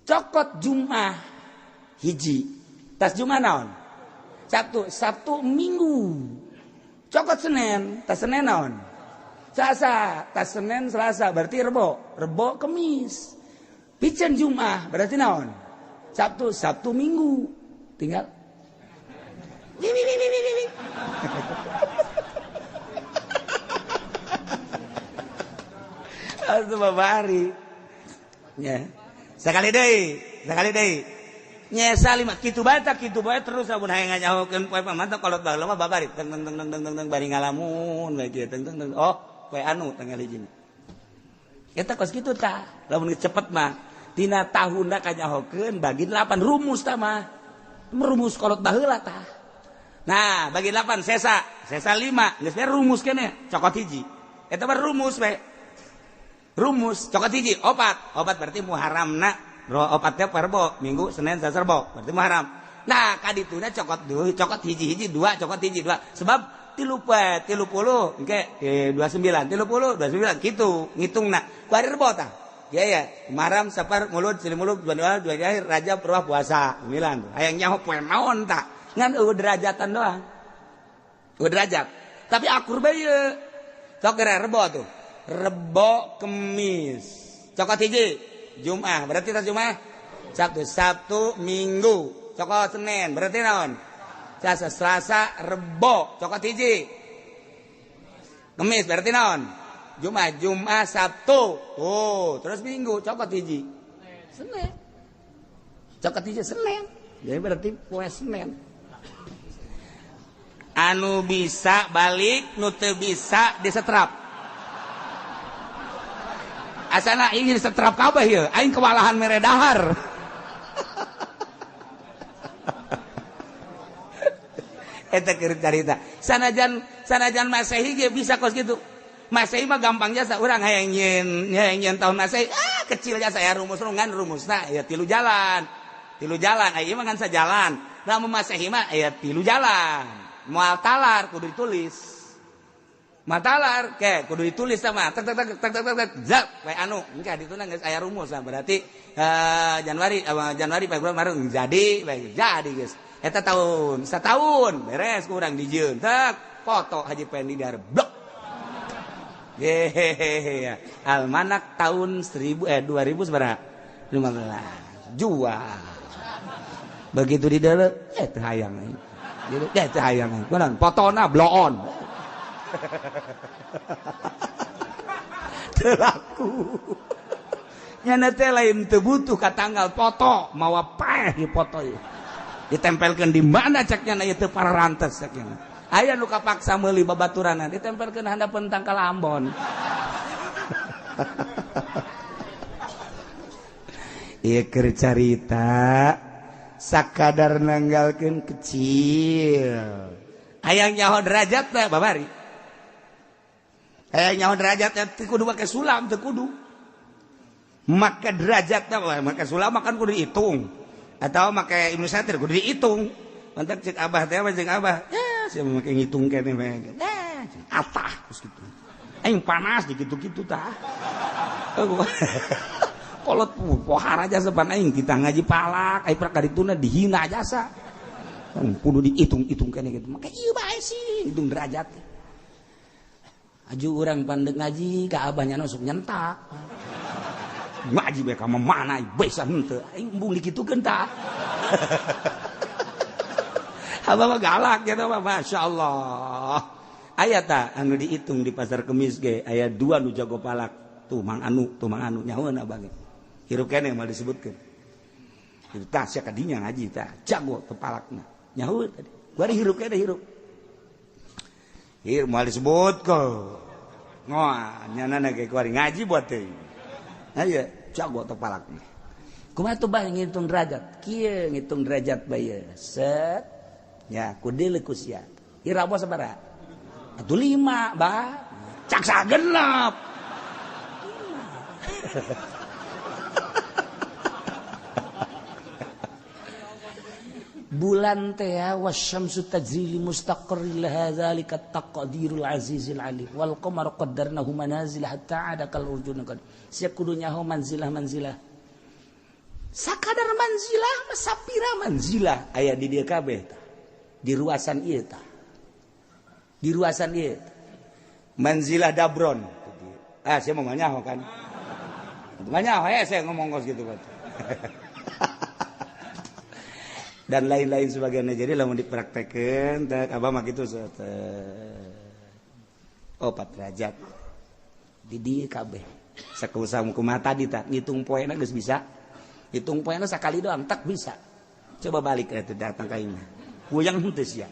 Cokot Jumat hiji. Tas Jumat naon? Sabtu, Sabtu Minggu. Cokot Senin, tas Senin naon? Selasa, tas Senin Selasa berarti Rebo, Rebo Kemis. Piceun Jumat berarti naon? Sabtu, Sabtu Minggu. Tinggal Atuh babari. Ya. Sekali deui, sekali deui. Nyesa lima kitu bae tak kitu bae terus amun hayang nganyahokeun poe pamantau kolot baheula mah babari teng teng teng teng teng teng bari ngalamun bae kieu teng teng teng. Oh, poe anu tanggal hiji. Eta kos kitu tah. Lamun cepet mah tina tahunna kanyahokeun bagi 8 rumus tah mah. Rumus kolot baheula tah. Nah, bagi 8 sesa, sesa 5, geus rumus keneh, cokot hiji. Eta mah rumus we. Rumus cokot hiji, opat. Opat berarti Muharramna, opatnya Rebo, Minggu, Senin, Selasa, Rebo, berarti Muharram. Nah, kadituna cokot dua, cokot hiji-hiji dua, cokot hiji dua. Sebab 30 engke 29, 30 29 kitu ngitungna. Kuari Rebo tah. Ya ya, Muharram, Sapar, Mulud, Silih Mulud, Jumadi Awal, Jumadi Akhir, Rajab, Ruwah, puasa. 9. Hayang nyaho poe naon tah. Ngan eueuh derajatan doang. Eueuh derajat. Tapi akur bae ieu. Sok geura Rebo tuh. Rebo Kemis. Cokot hiji Jumat, berarti tas Jumat Sabtu, Sabtu Minggu. Cokot Senin, berarti naon? Selasa, Selasa Rebo, cokot hiji. Kemis berarti naon? Jumat, Jumat Sabtu. Oh, terus Minggu cokot hiji. Senin. Cokot hiji Senin. Jadi berarti poe Senin. Anu bisa balik, nu teu bisa disetrap. Asana ingin setrap kabeh ieu, aing kewalahan mere dahar. Eta keur carita. Sanajan Masehi ge bisa kos kitu. Masehi mah gampang jasa urang hayang nyieun tahun Masehi. Ah, kecil jasa ya rumus ngan rumusna ya 3 jalan. 3 jalan, aya mah ngan sajalan. Lamun Masehi mah aya 3 jalan. Moal talar kudu ditulis. Matalar ke kudu ditulis sama tek tek tek tek tek tek zap we anu engke dituna geus aya rumus lah berarti Januari Januari Februari Maret jadi bae jadi geus eta tahun setahun beres kurang dijieun tek foto Haji Pendi dar blok Hehehe. Almanak tahun 2015 jual. Begitu di dalam teu hayang aing. Teu hayang aing. Kunaon? Potona bloon. Teu laku. Nyana teh lain teu butuh ka tanggal foto, mawa paeh di foto ieu. Ditempelkeun di mana cek nyana ieu teu pararantes cek nyana. Aya nu kapaksa meuli babaturanna ditempelkeun handapeun tangkal Ambon. Ieu keur carita sakadar nanggalkeun kecil. Hayang nyaho derajat teh babari. Hayang nyaho derajat teh kudu make sulam teu kudu. Make derajatna make sulam kan kudu dihitung. Atau make Ibnu Satir kudu dihitung. Mantak cek abah teh cek abah. Ya sia make ngitung keneh bae. Atah terus kitu. Aing panas di kitu-kitu tah. Kolot pohara jasa pan aing kita ngaji palak, aing prak kadituna dihina jasa. Kudu dihitung-hitung keneh kitu. Make ieu bae sih hitung derajat. Aju urang pandek ngaji ka abahnya sok nyentak. Ngaji bae ka mana bisa henteu. Aing embung dikitukeun tah. Abah mah galak gitu mah, masyaallah. Aya tah anu dihitung di pasar Kemis ge aya dua nu jago palak. Tuh Mang Anu, tuh Mang Anu nyahoeun abah ge. Hirup keneh mah disebutkeun. Itu tah sia kadinya ngaji tah, jago teu palakna. Nyahoeun tadi. Kuari hirup keneh hirup. Hirup moal disebutkeun. Ngoa nyana ge kuari ngaji buat teh. Aya jago teu palakna. Kumaha tuh bah ngitung derajat? Kieu ngitung derajat bae. Set. Ya, kudu ku sia. Ira apa sabaraha? Atuh 5, bah. Cak sagenep. Bulan teh wasyamsu tajri li mustaqarrin laha zalika taqdirul azizil alim wal qamaru qaddarnahu manazil hatta ada kal urjun qad. Sia kudu nyaho manzilah manzilah. Sakadar manzilah mah sapira manzilah aya di dieu kabeh tah. Di ruasan ieu tah. Di ruasan ieu. Manzilah dabron. Ah, saya mau nyaho kan. Nyaho ya saya ngomong kos gitu kan. Dan lain-lain sebagainya. Jadi lamun dipraktekeun teh abah mah kitu oh 4 derajat. Di dieu kabeh. Sakusaha kumaha tadi tah ngitung poena geus bisa. Hitung poena sakali doang tak bisa. Coba balik eta datang ka imah. Goyang henteu sia.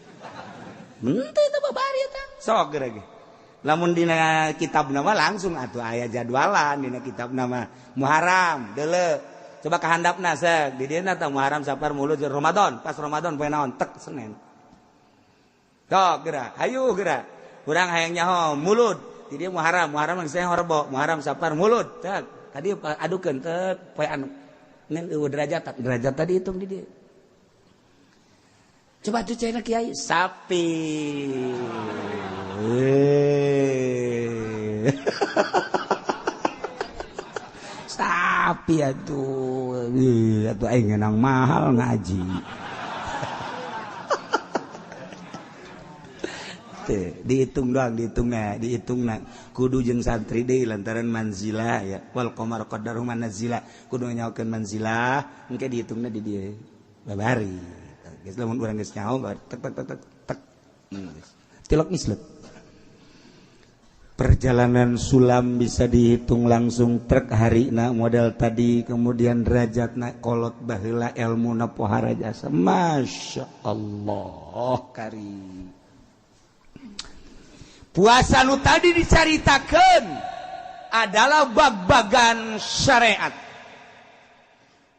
Henteu teh babari eta. Sok geura ge. Lamun dina kitab nama langsung atuh aya jadwalan dina kitab nama Muharram deuleu. Coba kahandapna sek di dieu tah Muharram Safar Mulud Ramadan, pas Ramadan poe naon tek Senin. Sok geura, hayu geura. Urang hayang nyaho Mulud, di dieu Muharram, Muharram geus Rebo, Muharram Safar Mulud tek. Tadi adukeun tek poe anu. Ngan eueuh derajat, derajat tadi hitung di dieu. Coba tuh cina kiai sapi. Sapi atuh, atuh aing ngenang mahal ngaji. Teh, dihitung doang, dihitungna, dihitungna. Kudu jeung santri deui lantaran manzilah ya. Wal qamar qaddaru manazila. Kudu nyaokeun manzilah, engke dihitungna di dieu. Babari. Geus lamun urang geus nyaho tek tek tek tek tek. Tilok mislet. Perjalanan sulam bisa dihitung langsung trek harina modal tadi kemudian derajatna kolot baheula elmuna pohara jasa. Masya Allah kari. Puasa nu tadi dicaritakeun adalah bag-bagan syariat.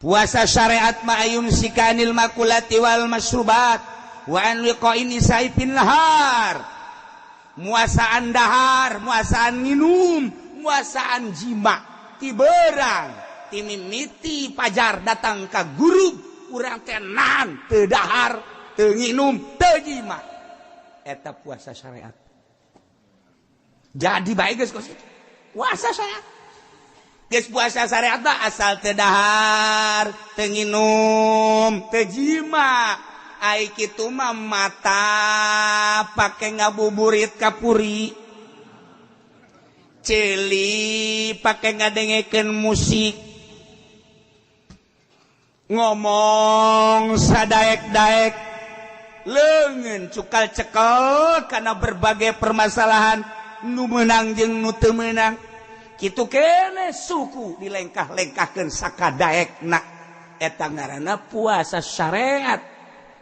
Puasa syariat ma'ayum sikanil makulati wal masrubat wa an liqa'in nisa'i fin nahar. Muasaan dahar, muasaan minum, muasaan jima, ti berang, ti mimiti pajar datang ka guru, urang teh nahan, teu dahar, teu nginum, teu jima. Eta puasa syariat. Jadi bae geus kos itu. Puasa syariat. Geus puasa syariat mah asal teu dahar, teu nginum, teu jima. Ai kitu mah mata pake ngabuburit kapuri. Ceuli pake ngadengekeun musik, ngomong sadaek-daek, leungeun cukal cekel karena berbagai permasalahan nu meunang jeung nu teu meunang. Kitu keneh suku dilengkah-lengkahkeun sakadaekna. Eta ngaranna puasa syariat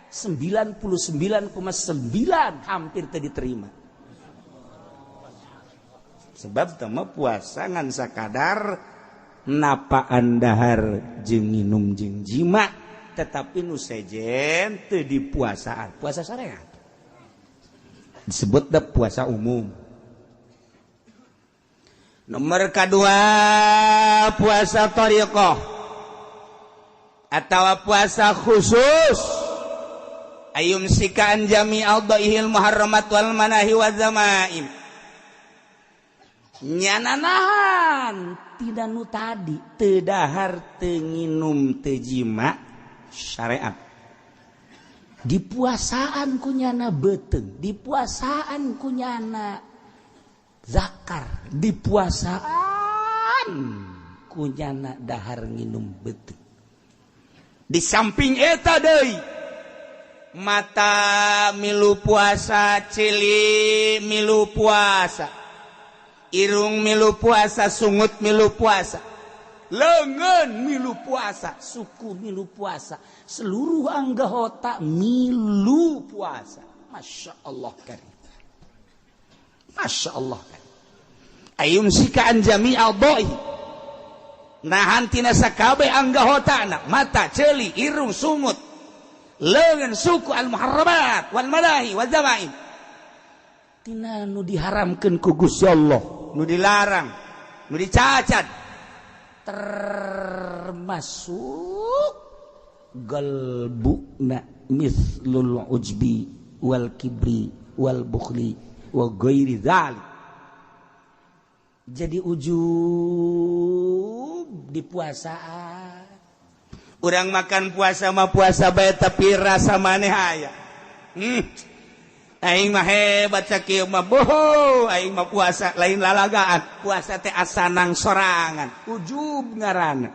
99,9 hampir teu diterima. Sebab teu mah puasa ngan sakadar napaan dahar jeung nginum jeung jima, tetapi nu sejen teu dipuasaan. Puasa syariat disebut da puasa umum. Nomor kedua puasa thariqah atau puasa khusus, ayum sikaan jami aldaihil muharramat wal manahi wa zamaim. Nyana nahan tidak nu tadi teu dahar teu nginum teu jima syariat. Dipuasaan ku nyana beuteung, dipuasaan ku nyana zakar, dipuasaan ku nyana dahar nginum beuteung. Di samping eta deui mata milu puasa, ceuli milu puasa, irung milu puasa, sungut milu puasa, leungeun milu puasa, suku milu puasa, seluruh anggota milu puasa. Masya Allah karim, Masya Allah karim. Ayum sikaan jami'al doi, nahan tina sakabeh anggotana, mata, ceuli, irung, sungut, leungeun, suku, al muharramat wal manahi wal zamaim, tina nu diharamkeun ku Gusti Allah, nu dilarang, nu dicacat, termasuk galbuna mislul ujbi wal kibri wal bukhli wa ghairi dzalik. Jadi ujub di puasaan. Urang makan puasa mah puasa bae tapi rasa maneh aya. Aing mah hebat sakieu mah, boho aing mah puasa lain lalagaan, puasa teh asanang sorangan, ujub ngaranna.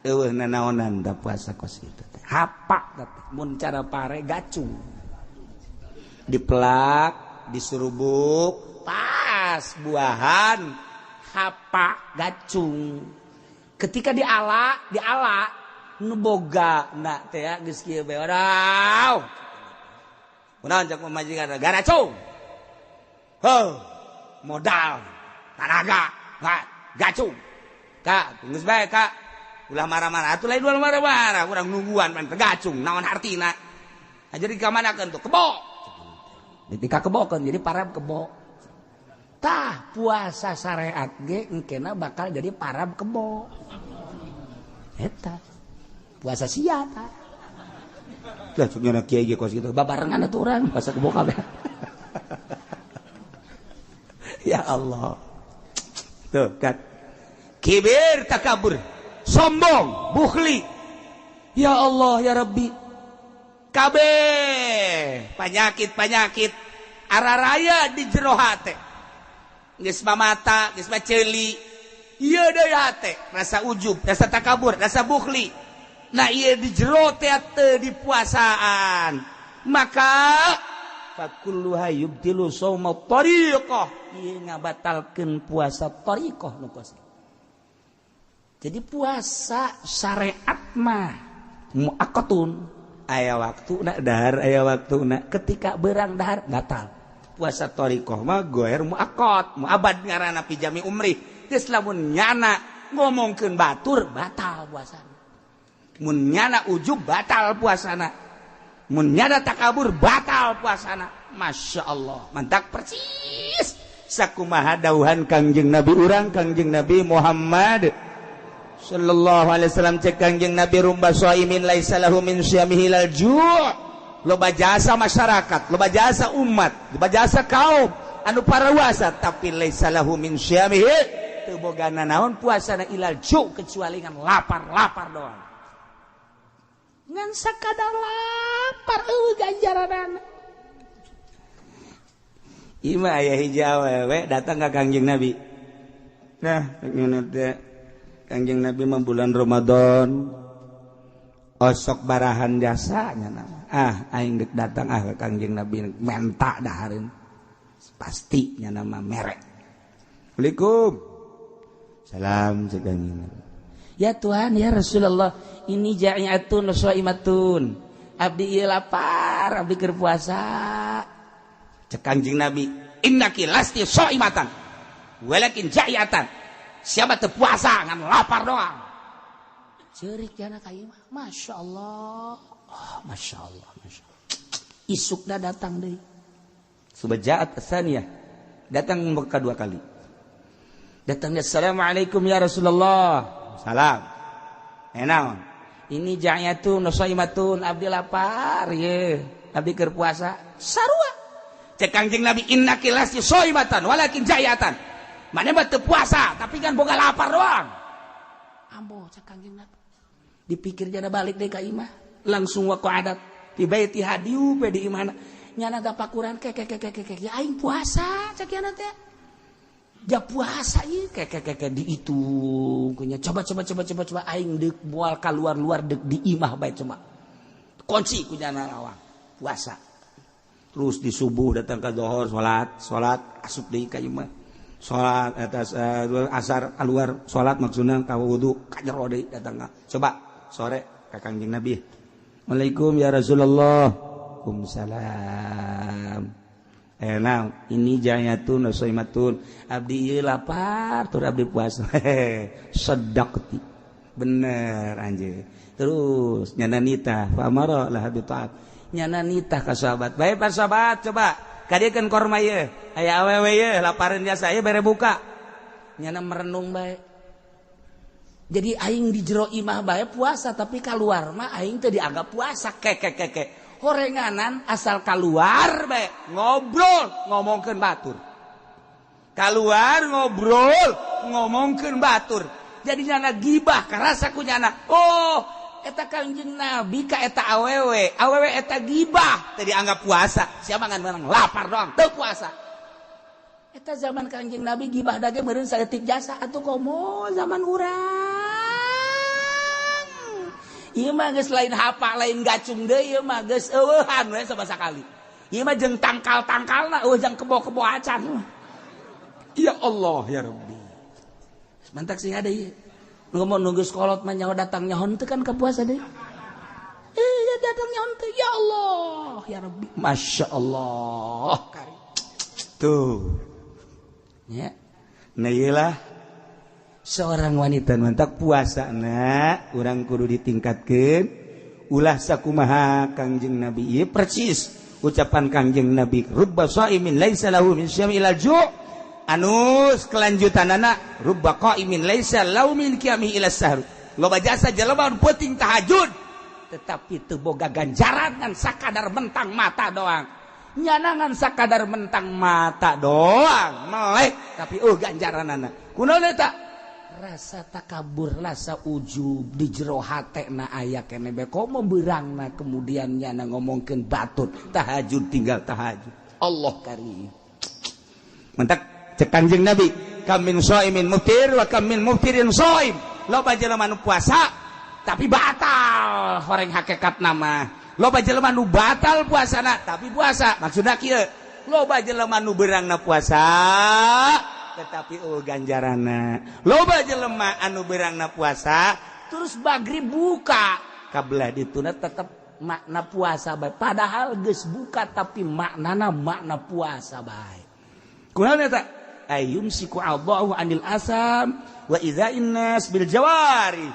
Eueuh nanaonan da puasa kos kitu teh. Hapak teh mun cara pare gacung. Dipelak, diserubuk, pas buahan hapak gacung. Ketika diala, diala nu boga na teh geus kieu bae wadaw. Kunaon cak pamajikan garacung. Heuh, modal, tanaga, gacung. Kak, geus bae kak. Ulah marah-marah atuh lain ulah marah-marah, urang nungguan pan gacung naon hartina. Nah, jadi kamanakeun tuh kebo. Dika kebokeun jadi parab kebo. Tah puasa syariat ge engkena bakal jadi parab kebo. Eta puasa sia tah. Lah cuk nyana kiai ge kos kitu babarengan atuh urang puasa kebo kabeh. Ya Allah. Tuh kan. Kibir, takabur, sombong, bukhli. Ya Allah ya Rabbi. Kabeh penyakit-penyakit araraya di jero hate. Geus mah mata, geus mah ceuli. Ieu deui hate, rasa ujub, rasa takabur, rasa bukhli. Nah ieu di jero teh teu dipuasaan. Maka fakulluha yubtilu shauma tariqah. Ieu ngabatalkeun puasa tariqah nu kos. Jadi puasa syariat mah muaqqatun. Aya waktuna dahar, aya waktuna. Ketika berang dahar batal. Puasa thariqah mah goer muaqqat, muabad ngaranna pijami umri. Geus lamun nyana ngomongkeun batur batal puasana. Mun nyana ujub batal puasana. Mun nyana takabur batal puasana. Masya Allah, mantak persis sakumaha dauhan Kangjeng Nabi urang Kangjeng Nabi Muhammad sallallahu alaihi wasallam. Cek Kangjeng Nabi rumba shaimin laisa lahu min syamihi lal ju'. Loba jasa masyarakat, loba jasa umat, loba jasa kaum anu parawasa, tapi laisa lahu min syamihi teu boga nanaon puasana ilal ju' kecuali ngan lapar-lapar doang. Ngan sakadar lapar eueuh ganjaranana. Ima aya hiji awewe datang ka Kangjeng Nabi. Nah, ngene teh Kangjeng Nabi mah bulan Ramadan osok barahan jasanya nama. Ah, aing dek datang ah ke Kangjeng Nabi menta dahareun. Pasti nya nama merek. Assalamualaikum. Salam cek Kangjeng Nabi. Ya Tuhan, ya Rasulullah, ini ja'iatun shaimatun. Abdi ieu lapar, abdi keur puasa. Cek Kangjeng Nabi, innaki lasti shaimatan walakin ja'iatan. Siapa teu puasa ngan lapar doang. Ceurik jana ka ieu mah. Masya Allah. Oh, Masya Allah, Masya Allah. Isukna datang deui. Subajaat tsaniyah. Datang kedua kali. Datangnya, assalamualaikum ya Rasulullah. Salam. Naon? Ini ja'yatun shaimatun, abdi lapar ye. Abdi keur puasa. Sarua. Cek Kangjeng Nabi, innaki lasti shaimatan walakin ja'yatan. Mane mah teu puasa tapi kan boga lapar doang. Ambo cek Kangjeng Nabi. Dipikir jana balik deui ka imah, langsung waqa'adat di baiti hadiu pe di imahna. Nyana tapakuran ke ke ke ke ke ya aing puasa cek yana teh. Ja puasa ieu ke ke ke ke dihitung kunya. Coba coba coba coba coba aing deuk moal kaluar-luar deuk di imah bae coba. Kunci ku nyana lawang puasa. Terus di subuh datang ke zuhur salat, salat asup deui ka imah. Salat atas asar keluar salat maksudna ka wudu ka jero deui datang ka. Coba sore ka Kangjeng Nabi. Waalaikum ya Rasulullah. Waalaikumsalam. Naon? Ini jayatun shaimatun. Abdi ieu lapar tur abdi puasa. Sedaqti. Bener anjeun. Terus nyana nitah fa amara lah bi ta'at. Nyana nitah ka sahabat. Bae pak sahabat coba kadiekeun korma ieu. Aya awewe ieu lapareun jasa ieu bere buka. Nyana merenung bae. Jadi aing di jero imah bae puasa tapi kaluar mah aing teu dianggap puasa keke keke. Horenganan asal kaluar bae ngobrol ngomongkeun batur. Kaluar ngobrol ngomongkeun batur. Jadi nyana gibah karasa ku nyana. Oh, eta Kangjeng Nabi ka eta awewe, awewe eta gibah teu dianggap puasa. Siapa ngan menang lapar doang teu puasa. Eta zaman Kangjeng Nabi gibah dage meureun saeutik jasa atuh komo zaman urang. Ieu mah geus lain hapa lain gacung deui ieu mah geus eueuhan we sabasa kali. Ieu mah jeung tangkal-tangkalna eueuh jang kebo-kebo acan. Ya Allah ya Rabbi. Mantak sing ada ieu. Ngomong nunggu sekolot mah nyaho datang nyaho teu kan ka puasa deui. Eh datang nyaho teu ya Allah ya Rabbi. Masya Allah. Tuh. Ya. Nah iyalah seorang wanita mantak puasa na urang kudu ditingkatkeun ulah sakumaha Kangjeng Nabi ieu persis ucapan Kangjeng Nabi rubba shaimin laisa lahu min syami ila ju' anus kelanjutanana rubba qaimin laisa lahu min qiyamihi ila sahur. Loba jasa jelema nu peuting tahajud tetapi teu boga ganjaran ngan sakadar mentang mata doang. Nyana ngan sakadar mentang mata doang melek tapi oh ganjaranana kunaon eta rasa takabur rasa ujub di jero hatena aya keneh bae komo beurangna kemudian nyana ngomongkeun batur tahajud tinggal tahajud. Allah karim. Mentak cek Kangjeng Nabi kam min shaimin muftir wa kam min muftirin shaim. Loba jelema nu puasa tapi batal horeng hakikat nama. Loba jelema nu batal puasana tapi puasa maksudna kieu loba jelema nu beurangna puasa tetapi oh ganjarana. Loba jelema anu beurangna puasa terus magrib buka kabelah dituna tetep makna puasa bae padahal geus buka tapi maknana makna puasa bae. Kunaon eta? Ayumsiku Allahu anil asam wa idza innas bil jawari.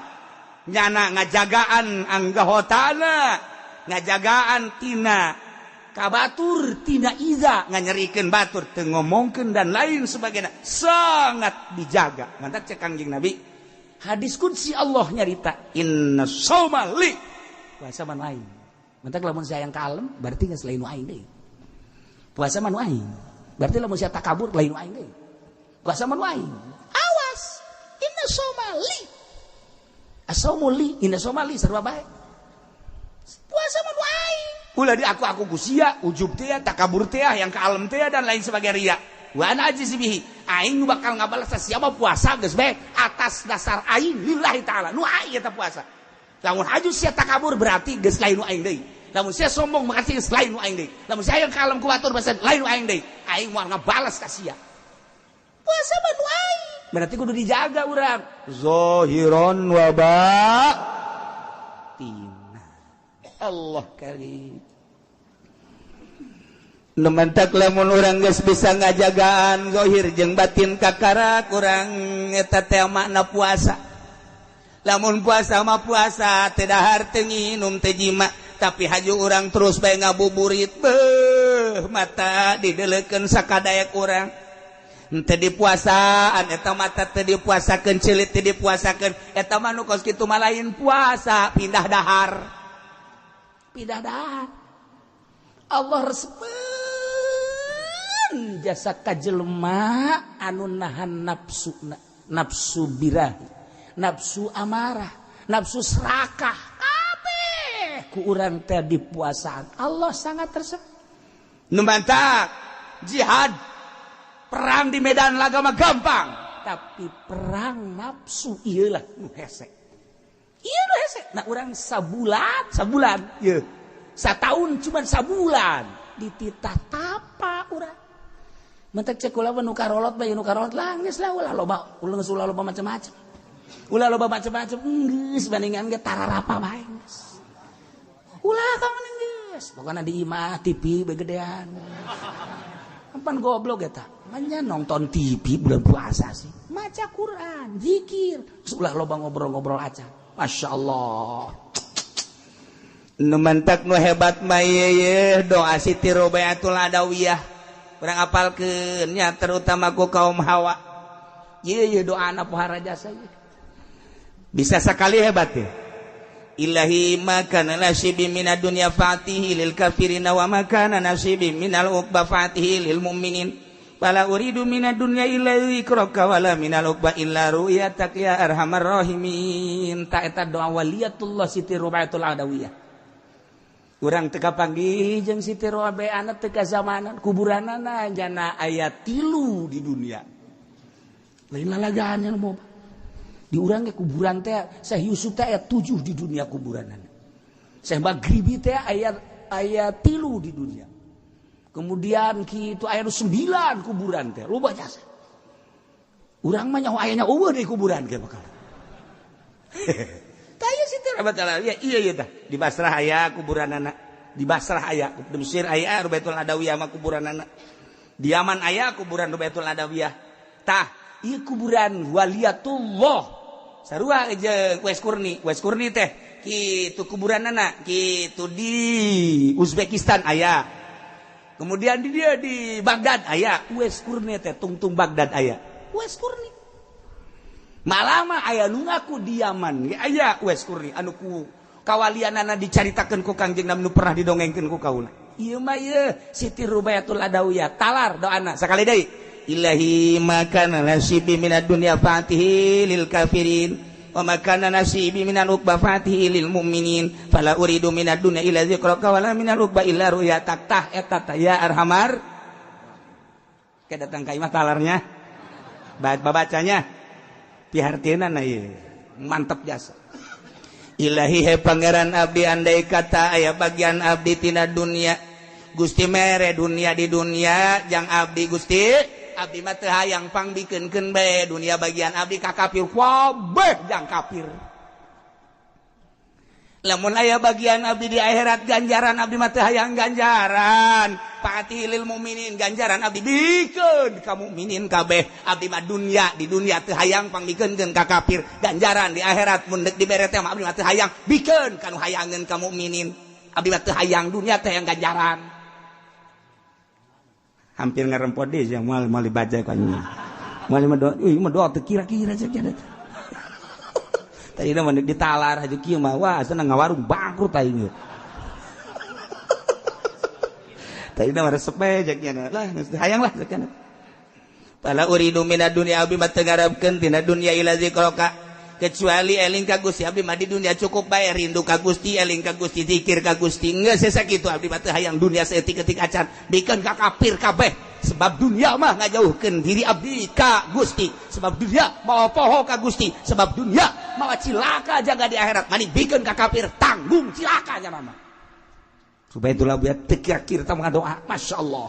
Nyana ngajagaan anggahotana, ngajagaan tina kabatur tina iza nganyerikeun batur teu ngomongkeun dan lain sebagainya sangat dijaga. Mantak cek Kangjeng Nabi hadis qudsi Allah nyarita inna shauma li puasa mah nu aing. Mantak lamun saya yang kalem berarti geus lain nu aing deui. Puasa mah nu aing. Berarti lamun sia takabur lain nu aing deui. Puasa mah nu aing. Awas inna shauma li. Asaumu li inna shauma li sarua bae. Puasa mah nu aing. Ulah di aku-aku ku sia, ujub teh, takabur teh, yang kalem teh dan lain sebagainya ria. Wa ana ajzi bihi. Aing nu bakal ngabalas siapa puasa geus bae atas dasar aing lillahi taala. Nu aing eta puasa. Lamun haju sia takabur berarti geus lain nu aing deui. Lamun sia sombong makasih geus lain nu aing deui. Lamun sia hayang ka alam ku batur bahasa lain nu aing deui. Aing moal ngabalas ka sia. Puasa mah nu aing. Berarti kudu dijaga urang. Zahiran wa batina. Allah karim. Nu mentak lamun urang geus bisa ngajagaan zahir jeung batin kakara kurang eta teh makna puasa. Lamun puasa mah puasa teu dahar teu nginum teu jima, tapi haju urang terus bae ngabuburit beuh mata dideleukeun sakadaek urang. Teu dipuasaan eta mata teu dipuasakeun ceulit teu dipuasakeun eta mah nu kos kitu mah lain puasa pindah dahar. Pindah dahar. Allah resepeun jasa ka jelema anu nahan nafsu, nafsu birahi, nafsu amarah, nafsu serakah kabeh ku urang teh dipuasaan. Allah sangat resep. Nu mantak jihad perang di medan laga mah gampang, tapi perang nafsu ieu lah nu hese. Ieu nu hese. Nah urang sabulan, sabulan ieu. Sataun cuman sabulan dititah tapa urang. Mentek cek kula nu karolot bae nu karolot lah geus lah ulah loba, ulah geus ulah loba macam-macam. Ulah loba macam-macam geus bandingan ge tararapa bae geus. Ulah ka mana geus. Pokona di imah TV begedean. Pan goblok eta. Manya nonton TV bulan puasa sih. Maca Quran, zikir, ulah loba ngobrol-ngobrol aja. Masya Allah. Nu mantak nu hebat mah ye doa Siti Robiatul Adawiyah. Urang apalkeun nya terutama ku kaum hawa. Ye ye doa na pohara jasa ye. Bisa sekali hebat ya. Ilahi ma kana nasibi minad dunya fatihi lil kafirina wa ma kana nasibi minal uqba fatihi lil mu'minin. Fala uridu minad dunya illa dzikraka wala minal uqba illa ru'yatak ya arhamar rahimin. Ta eta doa waliyatullah Siti Robiatul Adawiyah. Urang teu kapanggih jeung Siti Robiah teu kazamanan kuburanana jana aya 3 di dunia. Lain lalagaan yang mau di urang ge kuburan teh Syekh Yusuf teh aya 7 di dunia kuburanana. Syekh Maghribi teh aya 3 di dunia. Kemudian kitu aya 9 kuburan teh loba jasa. Urang mah nyaho ayana eueuh di kuburan ge bakal. Tah ieu Siti Robiatul Adawiyah iya ieu tah di Basrah aya kuburanana, di Basrah aya, di Mesir aya Robiatul Adawiyah mah kuburanana. Di Yaman aya kuburan Robiatul Adawiyah. Tah ieu kuburan waliyatullah sarua jeung Uwais Qurni. Uwais Qurni teh kitu kuburanana kitu di Uzbekistan aya. Kemudian di dia di Baghdad aya Uwais Qurni teh tungtung Baghdad aya. Uwais Qurni. Malah mah aya nu ngaku di Yaman ge aya Uwais Qurni anu ku kawalianana dicaritakeun ku Kangjeng Nabi nu pernah didongengkeun ku kaula. Ieu mah ieu Siti Robiatul Adawiyah talar doana sakali deui. Ilahi ma kana nasibi minad dunya fatihi lil kafirin wa ma kana nasibi minal uqba fatihi lil mu'minin fala uridu minad dunya illa dzikraka wala minal uqba illa ru'yatak. Tah eta tah ya arhamar. Ke datang ka imah talarnya babacanya pihartieuna na ieu mantep jasa. Ilahi he pangeran abdi andai kata aya bagian abdi tina dunia Gusti mere dunia di dunia jang abdi Gusti abdi mah teu hayang pangbikeunkeun bae dunia bagian abdi ka kafir kabeh jang kafir. Lamun aya bagian abdi di akhirat ganjaran abdi mah teu hayang ganjaran fatihi lil mukminin ganjaran abdi bikeun ka mukminin kabeh abdi mah dunia di dunia teu hayang pangbikeunkeun ka kafir ganjaran di akhirat mun deuk dibere teh mah abdi mah teu hayang bikeun ka nu hayangeun ka mukminin abdi mah teu hayang dunia teh hayang ganjaran. Hampir ngerempot deh yang mal mal dibaca kan mal mah doa euy mah doa teu kira-kira cek nya. Tadi mah ditalar haji kieu mah wah senang ngawarung bangkrut aing. Tadi mah resep bae cek nya lah hayang lah cek nya. Fala uridu minad dunya abdi mah teu ngarepkeun tina dunya ila zikraka kecuali eling ka Gusti abdi mah di dunia cukup bae rindu ka Gusti eling ka Gusti zikir ka Gusti geus sakitu abdi mah teu hayang dunia saeutik-eutik acan bikeun ka kafir kabeh. Sebab dunia mah ngajauhkeun diri abdi ka Gusti, sebab dunia mawa poho ka Gusti, sebab dunia mawa cilaka jaga di akhirat. Mani bikeun ka kafir tanggung cilaka nya mah. Supaya itulah buat teu kira tah ngadoa, Masya Allah.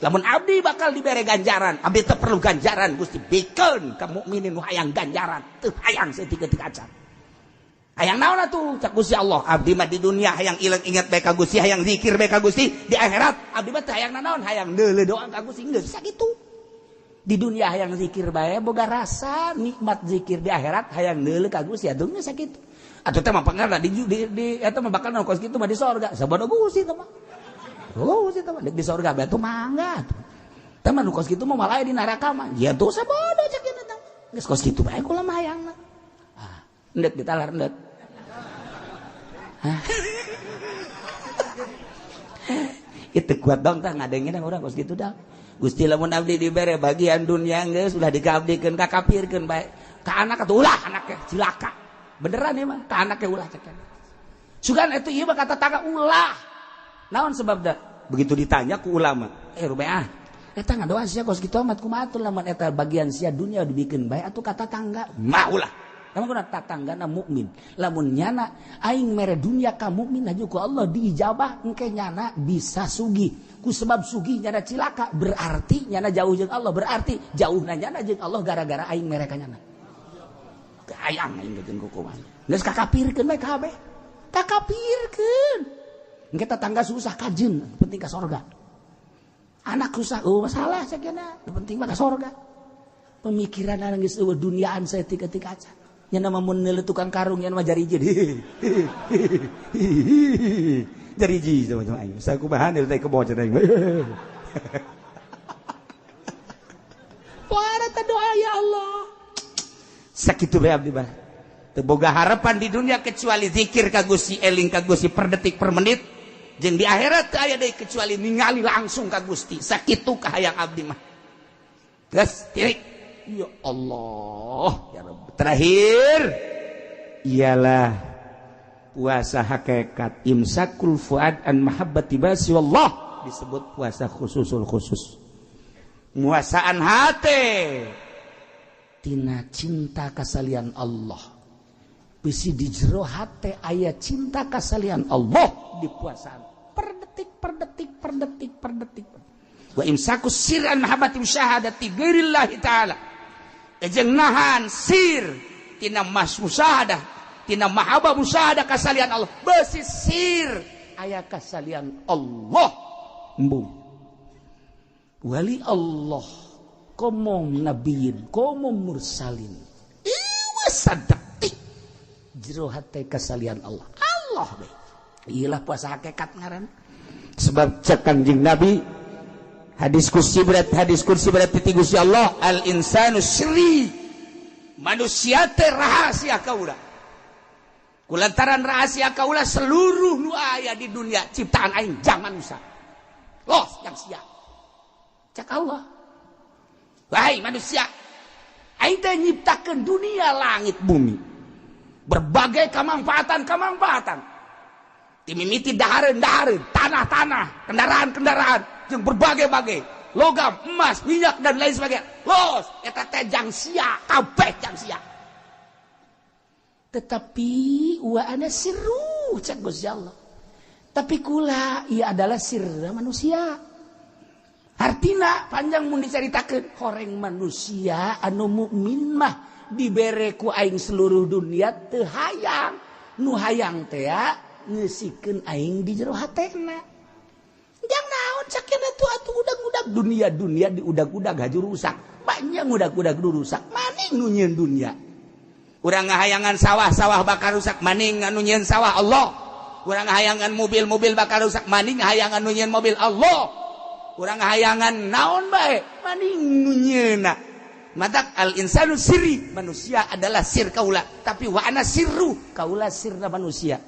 Lamun abdi bakal dibere ganjaran, abdi teu perlu ganjaran Gusti, bikeun ka mukminin nu hayang ganjaran, teu hayang saeutik-eutik acan. Hayang naon atuh cak Gusti Allah, abdi mah di dunia hayang ilang ingat bae ka Gusti, hayang zikir bae ka Gusti, di akhirat abdi mah teu hayang nanaon, hayang deuleu doa ka Gusti, geus sakitu. Di dunia hayang zikir bae boga rasa nikmat zikir, di akhirat hayang deuleu ka Gusti atuh geus sakitu. Atuh teh mah pangarna di eta mah bakal kos kitu mah di sorga, sabodo Gusti teh mah. Oh, Gusti teh mah di sorga bae atuh mangga atuh. Teh mah nu kos kitu mah malah di neraka mah. Ya tuh sabodo cak ieu teh. Geus kos kitu bae kula mah hayangna. Ah, endek ditalar endek. Itu kuat dong tah ngadengin urang kos kitu dah. Gusti lamun abdi dibere bagian dunia geus ulah dikaabdikeun ka kafirkeun bae. Ka anak atuh ulah anaknya cilaka. Beneran ya mah ka anaknya ulah cek. Sugan eta ieu mah kata tangga ulah. Naon sebabna? Begitu ditanya ku ulama, rubeah. Eta ngadoa sia kos kitu amat kumaha atuh lamun eta bagian sia dunia dibikeun bae atuh kata tangga mah ulah. Lamun kuna tatanggana mukmin, lamun nyana aing mere dunia ka mukmin aju ku Allah diijabah engke nyana bisa sugih. Ku sebab sugih nyana cilaka berarti nyana jauh jeung Allah, berarti jauhna nyana jeung Allah gara-gara aing mere ka nyana. Hayang aing jeung kukuman. Geus kakapirkeun bae kabeh. Kakapirkeun. Engke tetangga susah kajeun, penting ka sorga. Anak susah, oh masalah sakieu penting mah ka sorga. Pemikiran geus eueuh duniaan saeutik-eutik acan. Nya nama mun neuleuh tukang karung nya mah jariji. Jariji sama-sama aing. Sakumaha teh kebo cenah aing. Poara teh doa ya Allah. Sakitu bae abdi mah. Teu boga harapan di dunia kecuali zikir ka Gusti, eling ka Gusti per detik per menit. Jeung di akhirat teu aya deui kecuali ningali langsung ka Gusti. Sakitu kahayang abdi mah. Geus titik. Ya Allah, ya Rabb. Terakhir ialah puasa hakikat imsakul fuad an mahabbati basi wallah, disebut puasa khususul khusus. Muasaan hati tina cinta kasalian Allah. Bisi di jero hate aya cinta kasalian Allah di puasaan per detik per detik per detik per detik. Wa imsakus sir an mahabbati musyahadati ghairillahi ta'ala. Jeung nahan sir tina mas musyahadah tina mahabbah musyahadah kasalian Allah. Besi sir aya kasalian Allah. Embung. Wali Allah komo nabiyin komo mursalin. Iwa sadetik jero hate kasalian Allah. Allah be. Iyalah puasa hakikat ngaran. Sebab cek Kanjeng Nabi hadis kursi berat, hadis kursi berat ti Gusti Allah, al insanu sri, manusia teh rahasia kaula. Kulantaran rahasia kaula seluruh nu aya di dunia ciptaan aing jang manusia. Los yang sia. Cak Allah. Wahai manusia, aing teh nyiptakeun dunia langit bumi. Berbagai kemanfaatan-kemanfaatan. Timimiti dahareun-dahareun, tanah-tanah, kendaraan-kendaraan, jeung berbagai-bagai logam, emas, minyak dan lain sebagainya. Los, eta teh jang sia, kabeh jang sia. Tetapi wa ana sirru cak Gusti Allah. Tapi kula ieu adalah sirra manusia. Artina panjang mun dicaritakeun horeng manusia anu mukmin mah dibere ku aing seluruh dunia teu hayang. Nu hayang teh ngeusikeun aing di jero hatena. Jang naon cakena tuh atuh udag-udag dunia-dunia diudag-udag haju rusak. Banyak udag-udag rusak. Maning nu nyieun dunia. Urang ngahayangan sawah-sawah bakal rusak, maning anu nyieun sawah Allah. Urang ngahayangan mobil-mobil bakal rusak, maning hayangan nu nyieun mobil Allah. Urang ngahayangan naon bae, maning nu nyieunna. Matak al insanu sirri, manusia adalah sir kaula, tapi wa ana sirru, kaula sirna manusia.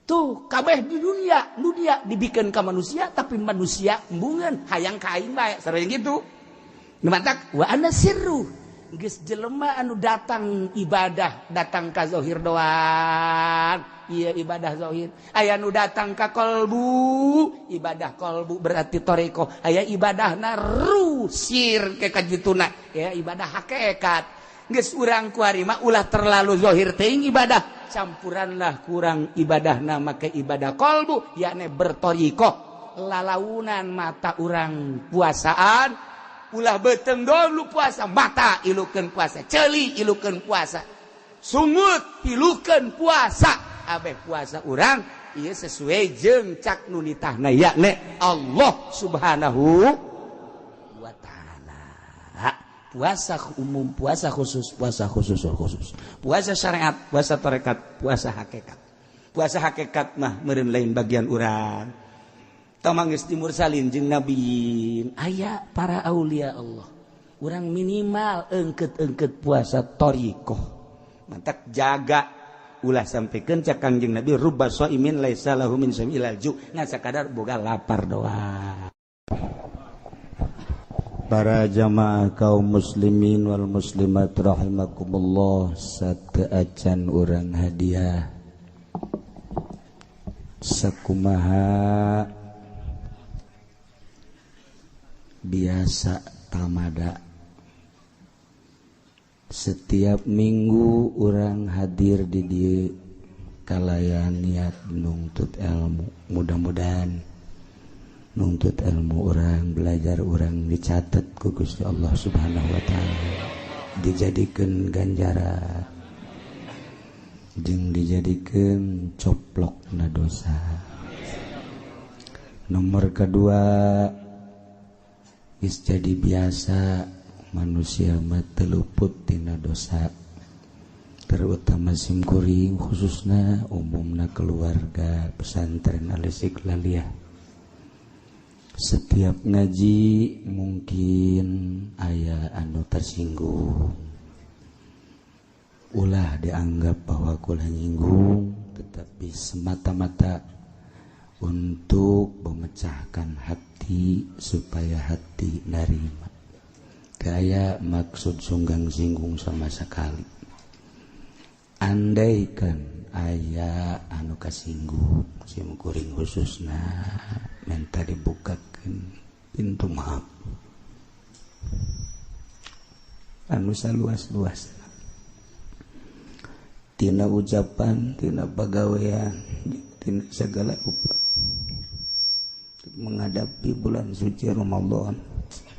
Tuh kabeh di dunia, dunia dibikin ke manusia, tapi manusia embungan hayang ka aing bae, sareng gitu. Nu matak wa ana sirru. Geus jelema anu datang ibadah datang ka zahir doang, ieu ibadah zahir. Aya nu datang ka kolbu, ibadah kolbu berarti toreko. Aya ibadahna rusir ke kajituna, ya ibadah hakikat. Geus urang kuari mah ulah terlalu zahir teuing ibadah, campuranlah kurang ibadahna make ibadah kolbu, yakni bertorikoh. Lalaunan mata urang puasaan, ulah beteng dulu puasa, mata ilukeun puasa, ceuli ilukeun puasa, sungut ilukeun puasa, abeh puasa urang ieu sesuai jeung cak nu nitahna yakni Allah Subhanahu wa taala. Puasa umum, puasa khusus, puasa khusus khusus, puasa syariat, puasa tarekat, puasa hakikat. Puasa hakikat mah meureun lain bagian urang. Tamang geus dimursalin jeung nabi, aya para aulia Allah. Urang minimal engket-engket puasa thariqah. Mantak jaga ulah sampaikan cak Kangjeng Nabi rubba shaimin laisa lahu min shaimi ilal ju', ngan sakadar boga lapar doang. Para jamaah kaum muslimin wal muslimat rahimakumullah, sateuacan urang hadiah sakumaha biasa tamada. Setiap minggu orang hadir di dieu kalayan niat nungtut ilmu. Mudah-mudahan nungtut ilmu orang, belajar orang dicatat ku Gusti Allah Subhanahu wa taala, dijadikeun ganjaran jeung dijadikeun coplokna dosa. Nomor kedua, geus jadi biasa manusia mah teu luput tina dosa, terutama simkuring khususna umumna keluarga pesantren Al-Istiqlaliyah. Setiap ngaji mungkin aya anu tersinggung, ulah dianggap bahwa kula nyinggung, tetapi semata-mata untuk memecahkan hati supaya hati narima. Gaya maksud sunggang singgung sama sekali. Andaikan aya anu kasinggung sim kuring khususna minta dibukakeun pintu maaf anu saluas-luas tina ucapan, tina pagawean, tina segala rupa menghadapi bulan suci Ramadan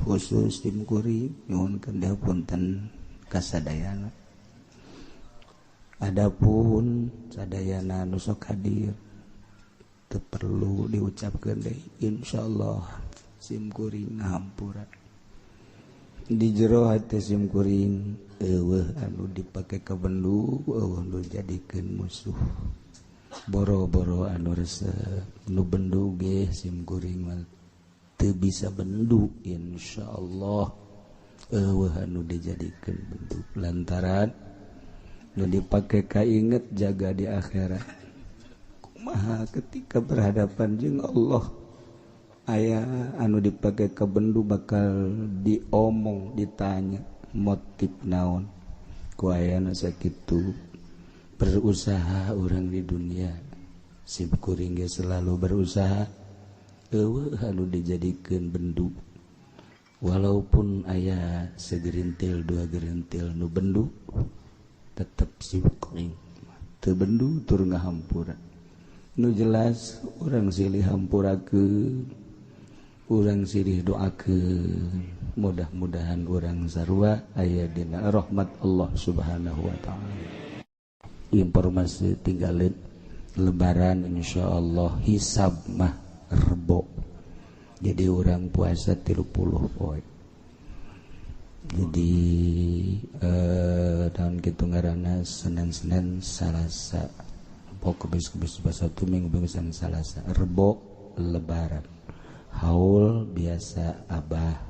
khusus tim kuring nyuhunkeun dihapunten kasadayana. Adapun sadayana nu sok hadir teu perlu diucapkeun deui, insyaallah sim kuring ngahampura. Di jero hati sim kuring eueuh anu dipake ka bendu, eueuh nu jadikeun musuh. Boro-boro anu resep nu bendu ge sim kuring mah teu bisa bendu, insyaallah eueuh anu dijadikeun bendu lantaran nu dipake kainget jaga di akhirat. Kumaha ketika berhadapan jeung Allah aya anu dipake ka bendu bakal diomong, ditanya motif naon ku ayana sakitu. Berusaha orang di dunia sim kuring ge selalu berusaha eueuh anu dijadikeun bendu, walaupun aya segerintil dua gerintil nu bendu tetep sim kuring teu bendu tur ngahampura. Nu jelas urang silih hampurakeun, urang silih doakeun, mudah-mudahan urang sarua aya dina rahmat Allah Subhanahu wa taala. Informasi tinggalin lebaran insyaallah hisab mah rebo. Jadi orang puasa 30 poe. Jadi tahun kitu ngaranna Senin-Senin Salasa, Rebo Kemis, Kemis Sabtu, Minggu, Minggu Senin Salasa, Rebo lebaran. Haul biasa abah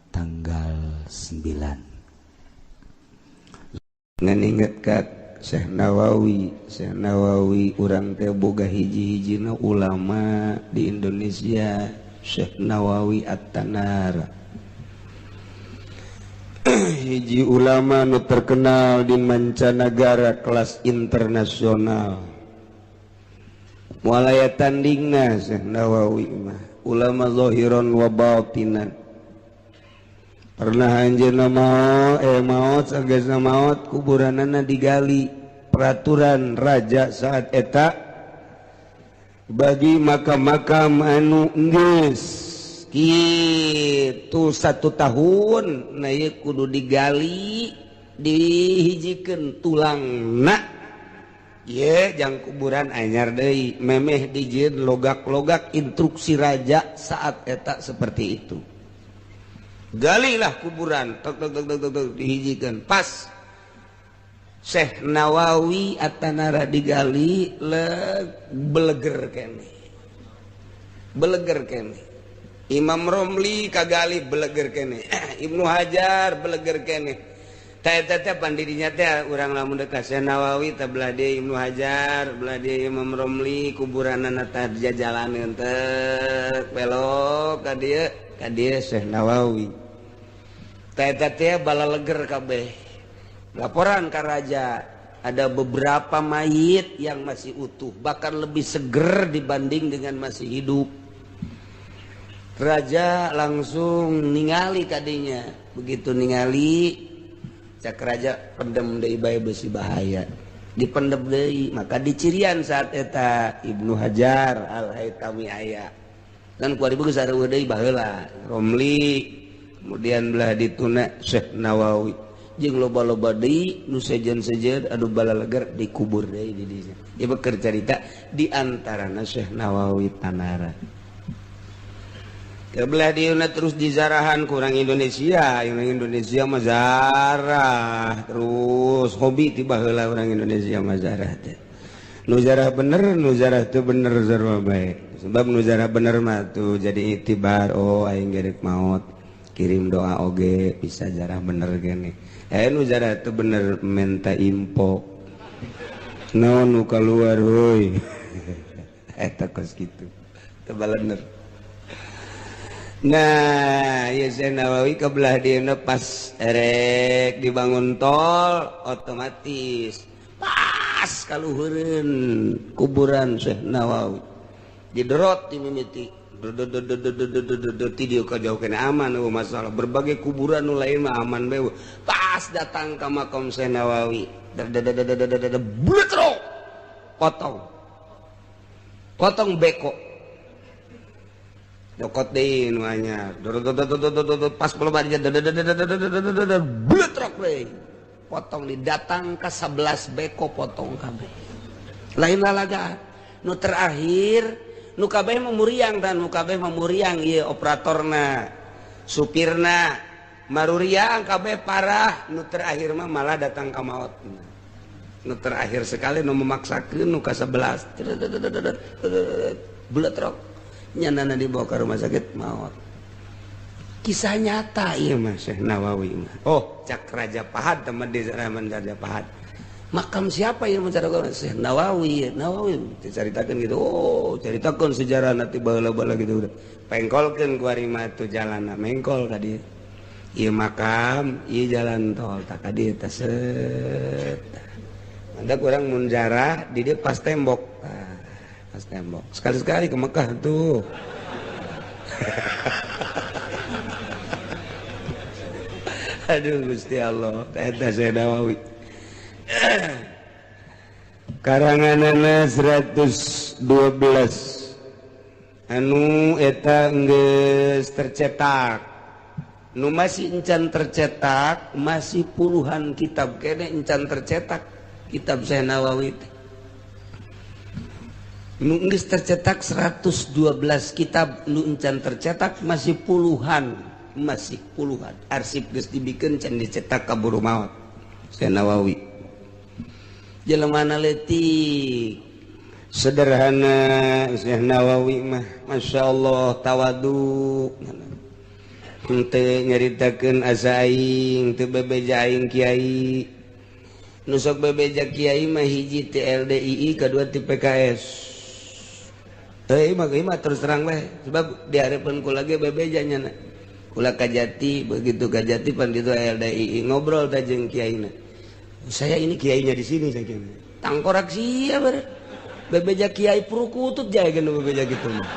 tanggal 9. Ngan inget ka Syekh Nawawi, Syekh Nawawi urang teh boga hiji-hijina ulama di Indonesia, Syekh Nawawi At-Tanar. Hiji ulama nu terkenal di mancanagara kelas internasional. Moal aya tandingna Syekh Nawawi mah, ulama zahiran wa batinan. Pernah anjeunna maot, sageusna maot kuburanana digali. Peraturan raja saat eta bagi makam-makam anu geus kitu 1 tahun, nah ieu kudu digali, dihijikeun tulangna. Ye jang kuburan anyar deui, memeh dijieun logak-logak, instruksi raja saat eta seperti itu. Galilah kuburan, tok tok tok tok tok, dihijikeun pas Syekh Nawawi atanara digali le beleger kene. Beleger kene. Imam Romli kagali beleger kene. Ibnu Hajar beleger kene. Teh teh pandidinya teh urang lamun deuk ka Syekh Nawawi teh belah deui Ibnu Hajar, belah deui Imam Romli, kuburanana teh jajalaneun teh belok ka dieu, ka dieu Syekh Nawawi. Teh teh balaleger kabeh. Laporan ke raja, ada beberapa mayit yang masih utuh, bahkan lebih seger dibanding dengan masih hidup. Raja langsung ningali kadinya. Begitu ningali, cak raja pendem deui bae besi bahaya. Dipendem deui, maka dicirian saat eta Ibnu Hajar Al-Haytami aya. Dan ku ari geus sareueuh deui baheula Romli, kemudian belah dituna Syekh Nawawi. Jeung loba-loba deui nu sejen-sejen anu balaleger dikubur deui di dinya. Ieu keur carita di antarana Syekh Nawawi tanara. Kebelah dieuna terus dizarahan ku urang Indonesia, urang Indonesia mah zarah terus hobi ti baheula urang Indonesia mah zarah teh. Nu zarah bener, nu zarah teu bener sarua bae. Sebab nu zarah bener mah tuh jadi itibar, oh aing gerek maot, kirim doa oge bisa zarah bener gini. Nu zarah teu bener minta info. Naon nu kaluar heuy. Eta kos kitu. Teu balener. Nah, ya Syekh Nawawi kebelah dieuna pas erek dibangun tol otomatis pas kaluhureun kuburan Syekh Nawawi. Diderot dimimiti. Ti dieu ka jauh kena aman eueuh masalah. Berbagai kuburan nu lain mah aman bae. Pas datang ka makam Syekh Nawawi, bletrok. Potong. Potong beko. Dokot deui nu anyar. Pas keluar dia bletrok deui. Potong di datang ka 11 beko potong kabeh. Lain lalagaan. Nu terakhir nu kabeh mah muriang dan nu kabeh mah muriang ieu operatorna, supirna, maruriang kabeh parah. Nu terakhir mah malah datang ka maot. Nu terakhir sekali nu memaksakeun nu ka 11. Bletrok. Nyanana dibawa ke rumah sakit maot. Kisah nyata ieu mah Syekh Nawawi mah. Oh, cak Raja Pahad teman di zaman Raja Pahad. Makam siapa yang mencari Syekh Nawawi? Nawawi diceritakan gitu. Oh, ceritakan sejarah nanti baheula-baheula gitu udah. Pengkolkeun ku ari mah tuh jalanna mengkol ka dieu. Ieu makam, ieu jalan tol tak ka dieu teh set. Mantap urang mun jarah di dieu pas tembok. Pas tembok. Sekali-sekali ke Mekah tuh. Aduh Gusti Allah, eta Syekh Nawawi. Karanganana 112 anu eta geus tercetak. Nu masih encan tercetak, masih puluhan kitab kene encan tercetak kitab Syekh Nawawi teh. Nu geus tercetak 112 kitab, nu encan tercetak masih puluhan, masih puluhan. Arsip geus dibikeun can dicetak kaburu maot Syekh Nawawi. Jelemana leutik sederhana Syekh Nawawi mah, Masya Allah tawadu. Henteu nyaritakeun asa aing, teu bebeja aing kiai. Nu sok bebeja kiai mah hiji ti LDII, kadua ti PKS. Heuh mah terus terang bae, sebab dihareupeun kula ge bebeja nya. Kula Kajati begitu Kajati pan ditu LDII ngobrol teh jeung kiaina. Saya ini kiainya di sini saya kira. Tangkorak sia ber. Bebeja kiai perukutut jae geus bebeja kitu mah.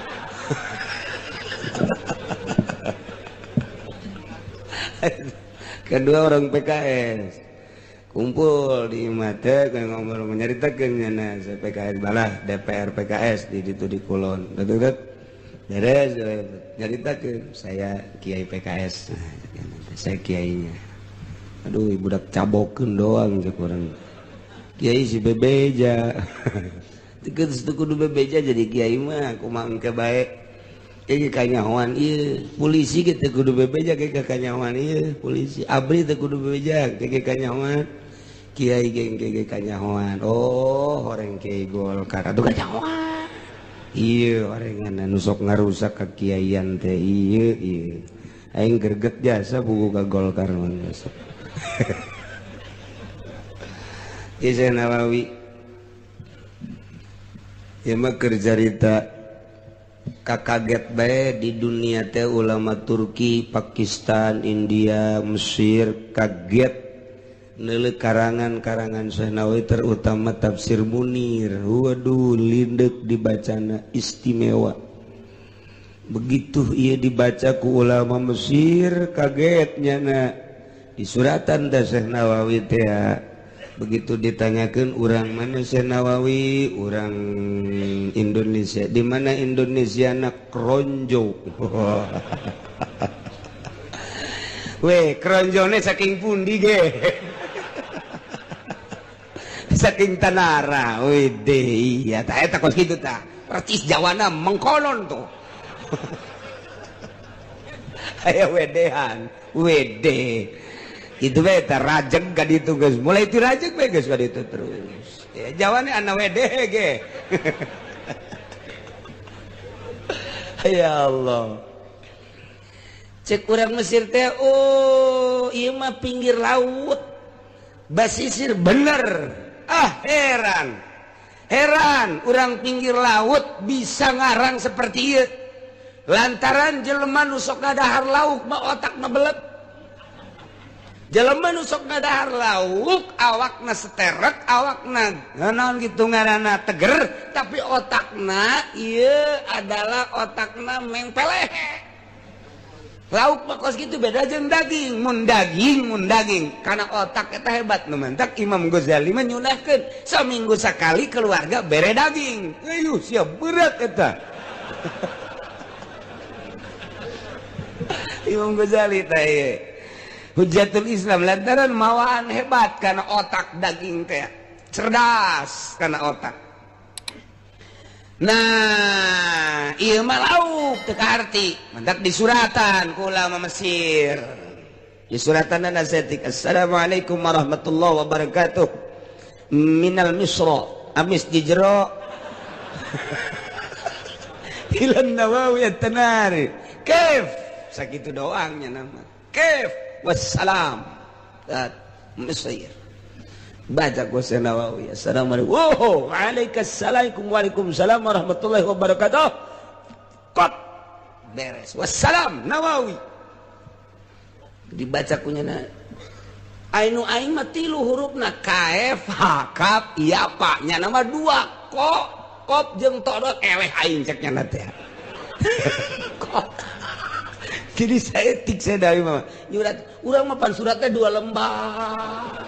Kedua orang PKS kumpul di imah teh ngobrol menyaritakeun nya PKS balah DPR PKS di ditu di Kulon. Betul. Beres nyaritakeun saya kiai PKS. Saya kiainya. Aduh budak cabokeun doang cek urang. Kiai si bebeja. Teu kudu bebeja jadi kiai mah kumaha engke bae. Ieu kanyahoan ieu polisi ge teu kudu bebeja ge kanyahoan ieu polisi abri teu kudu bebeja ge kanyahoan kiai ge ge kanyahoan. Oh horeng kiai Golkar atuh kanyahoan. Ieu orengan anu sok ngarusak ka kiaian teh ieu ieu. Aing greget jasa buku ka Golkar mah sok. Ieu Nawawi ieu mah keur carita kakaget bae di dunia teh ulama Turki, Pakistan, India, Mesir kaget neuleuh karangan-karangan Syekh Nawawi terutama tafsir Munir. Waduh lindek dibacana istimewa. Begitu ieu dibaca ku ulama Mesir kaget nyana di suratan teh Syekh Nawawi teh. Begitu ditanyakan urang mana Syekh Nawawi, urang Indonesia. Di mana Indonesia nak Kronjo. Weh, kronjone saking pundi ge? Saking Tanara. Wede, iya tah eta kos kitu tah. Percis Jawana mengkonon tuh. Aya wedehan, wede. Itu bae tah rajeg ka ditu geus. Mulai ti rajeg bae geus ka ditu terus. Ya Jawane ana wede ge. Ya Allah. Cek urang Mesir teh oh ieu mah pinggir laut. Basisir bener. Ah heran. Heran urang pinggir laut bisa ngarang seperti ieu. Lantaran jelema nu sok ngadahar lauk mah otakna belet. Jelema nu sok ngadahar lauk awakna seterek, awakna naon kitu ngaranna teger, tapi otakna ieu adalah otakna mengpeleh. Lauk mah kos kitu beda jeung daging, mun daging karena otak eta hebat nu mantak Imam Ghazali mah nyunahkeun saminggu sakali keluarga bere daging. Ayuh siap berat eta. Imam Ghazali teh ieu Hujjatul Islam lantaran mawaan hebat karena otak daging teh cerdas karena otak. Nah, ieu mah lauk teu kaarti, mantak disuratan ku ulama Mesir. Disuratan nasetik assalamualaikum warahmatullahi wabarakatuh. Minal Misra, amis di jero. Ilan Nawawi at-Tanari. Kaif? Sakitu doangnya nama. Kaif? Wassalam. Mesir. Baca ku Syekh Nawawi. Assalamualaikum. Wow, waalaikumsalam waalaikumsalam warahmatullahi wabarakatuh. Kot beres. Wassalam Nawawi. Dibaca kunya na. Ainu aing mah tilu hurufna K F H K iya pak nya nama dua ko kop jeung todot eleh aing cek nya teh. Kok. Jadi saya tik saya dari mama. Nyurat urang mah pan suratnya dua lembar.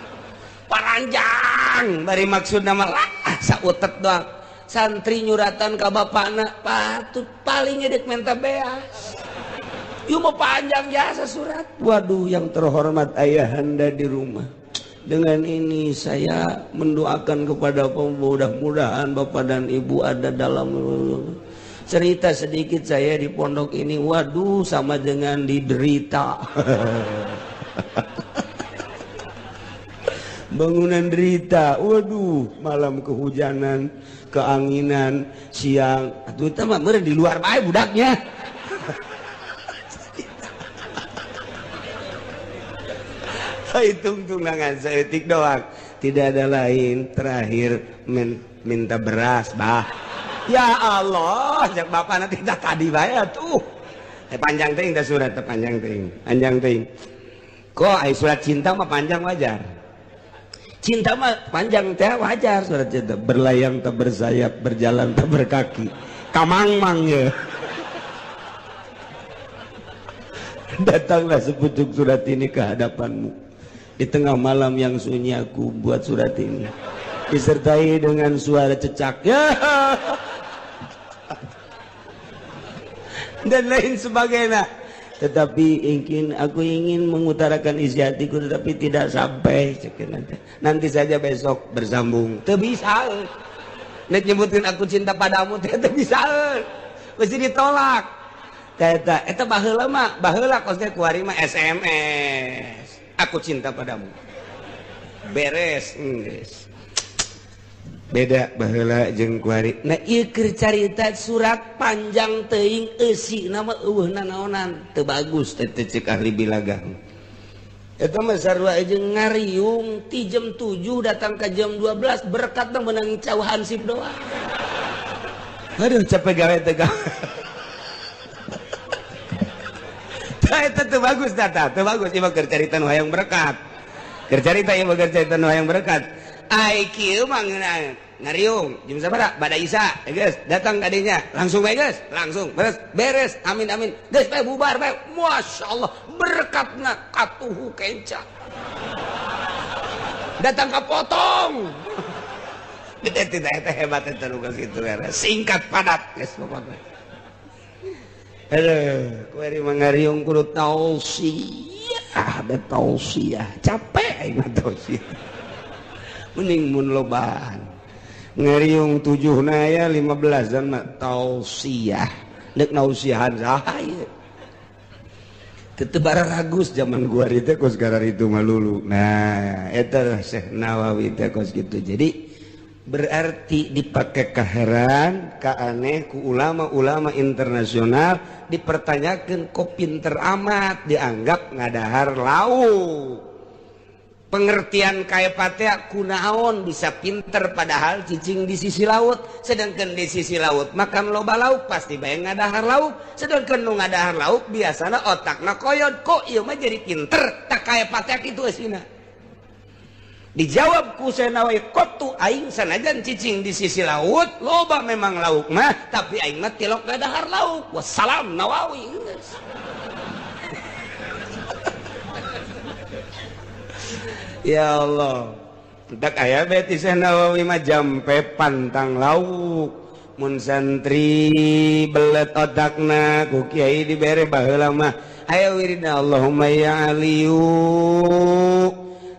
Paranjang bari maksud nama lah sautet doang. Santri nyuratan ka bapakna patut paling edek menta beas. Ieu mah panjang jasa surat. Waduh yang terhormat ayahanda di rumah. Dengan ini saya mendoakan kepada mudah-mudahan bapak dan ibu ada dalam cerita sedikit saya di pondok ini. Waduh sama dengan diderita. Bangunan derita, waduh malam kehujanan, keanginan, siang atuh teh mah meureun di luar bae budaknya. Hitung tunangan saeutik doang, tidak ada lain. Terakhir minta beras, bah. Ya Allah, jak bapak nanti tadi bae atuh. Panjang teuing teh surat teh panjang teuing. Panjang teuing. Kok ai surat cinta mah panjang wajar. Cinta mah panjang teh wajar surat cinta. Berlayang tak bersayap, berjalan tak berkaki. Kamangmang ya. Datanglah sepucuk surat ini ke hadapanmu. Di tengah malam yang sunyi aku buat surat ini. Disertai dengan suara cecak. Ya. Dan lain sebagainya. Tetapi aku ingin mengutarakan isi hatiku tetapi tidak sampai. Nanti saja besok bersambung. Teu bisa. Nek nyebutin aku cinta padamu teh teu bisa. Mesti ditolak. Eta eta baheula mah, baheula kos teh kuari mah SMS. Aku cinta padamu. Beres geus. Beda baheula jeung kuari. Nah ieu keur carita surat panjang teuing eusina mah eueuh nanaonan. Teu bagus teh ceuk ahli bilaga. Eta mah sarua jeung ngariung ti jam 7 datang ka jam 12 berkat menang cau hansip doang. Aduh capek gawe teh gawe. Eta teu bagus data, teu bagus ieu mah keur carita nu hayang berkat. Keur carita ieu mah keur carita nu hayang berkat. Ai kieu mah ngariung jam sabaraha? Bada Isya, geus datang ka dinya, langsung bae geus, langsung beres, beres, amin amin. Geus bae bubar bae. Masyaallah, berkatna katuhu kenca. Datang ka potong. Gede tidak eta hebat eta nu kitu singkat padat geus pokokna. Aduh, kuari mangariung kudu tausiah, da tausiah. Capek aing mah tausiah. Mending mun lobaan. Ngariung 7 na aya 15 dan mah tausiah. Deuk nausiahan saha ieu? Teu bararagus zaman gua teh kos kararitu mah lulu. Nah, eta Syekh Nawawi teh kos kitu. Jadi berarti dipakai keheran, keaneh ku ulama-ulama internasional dipertanyakan kok pinter amat dianggap ngadahar lauk. Pengertian kaya patea kunaon bisa pinter padahal cicing di sisi laut, sedangkan di sisi laut makan loba lauk pasti bae ngadahar lauk, sedangkan nu ngadahar lauk biasana otakna koyod kok ieu mah jadi pinter tak kaya patea kitu eusina. Dijawab ku Syekh Nawawi kotu aing sanajan cicing di sisi laut loba memang lauk mah tapi aing mah tilok ngadahar lauk. Wassalam Nawawi. Ya Allah. Tak aya beti Syekh Nawawi mah jampe pantang lauk. Mun santri belet otakna ku kiai dibere baheula mah aya wiridna Allahumma ya aliyu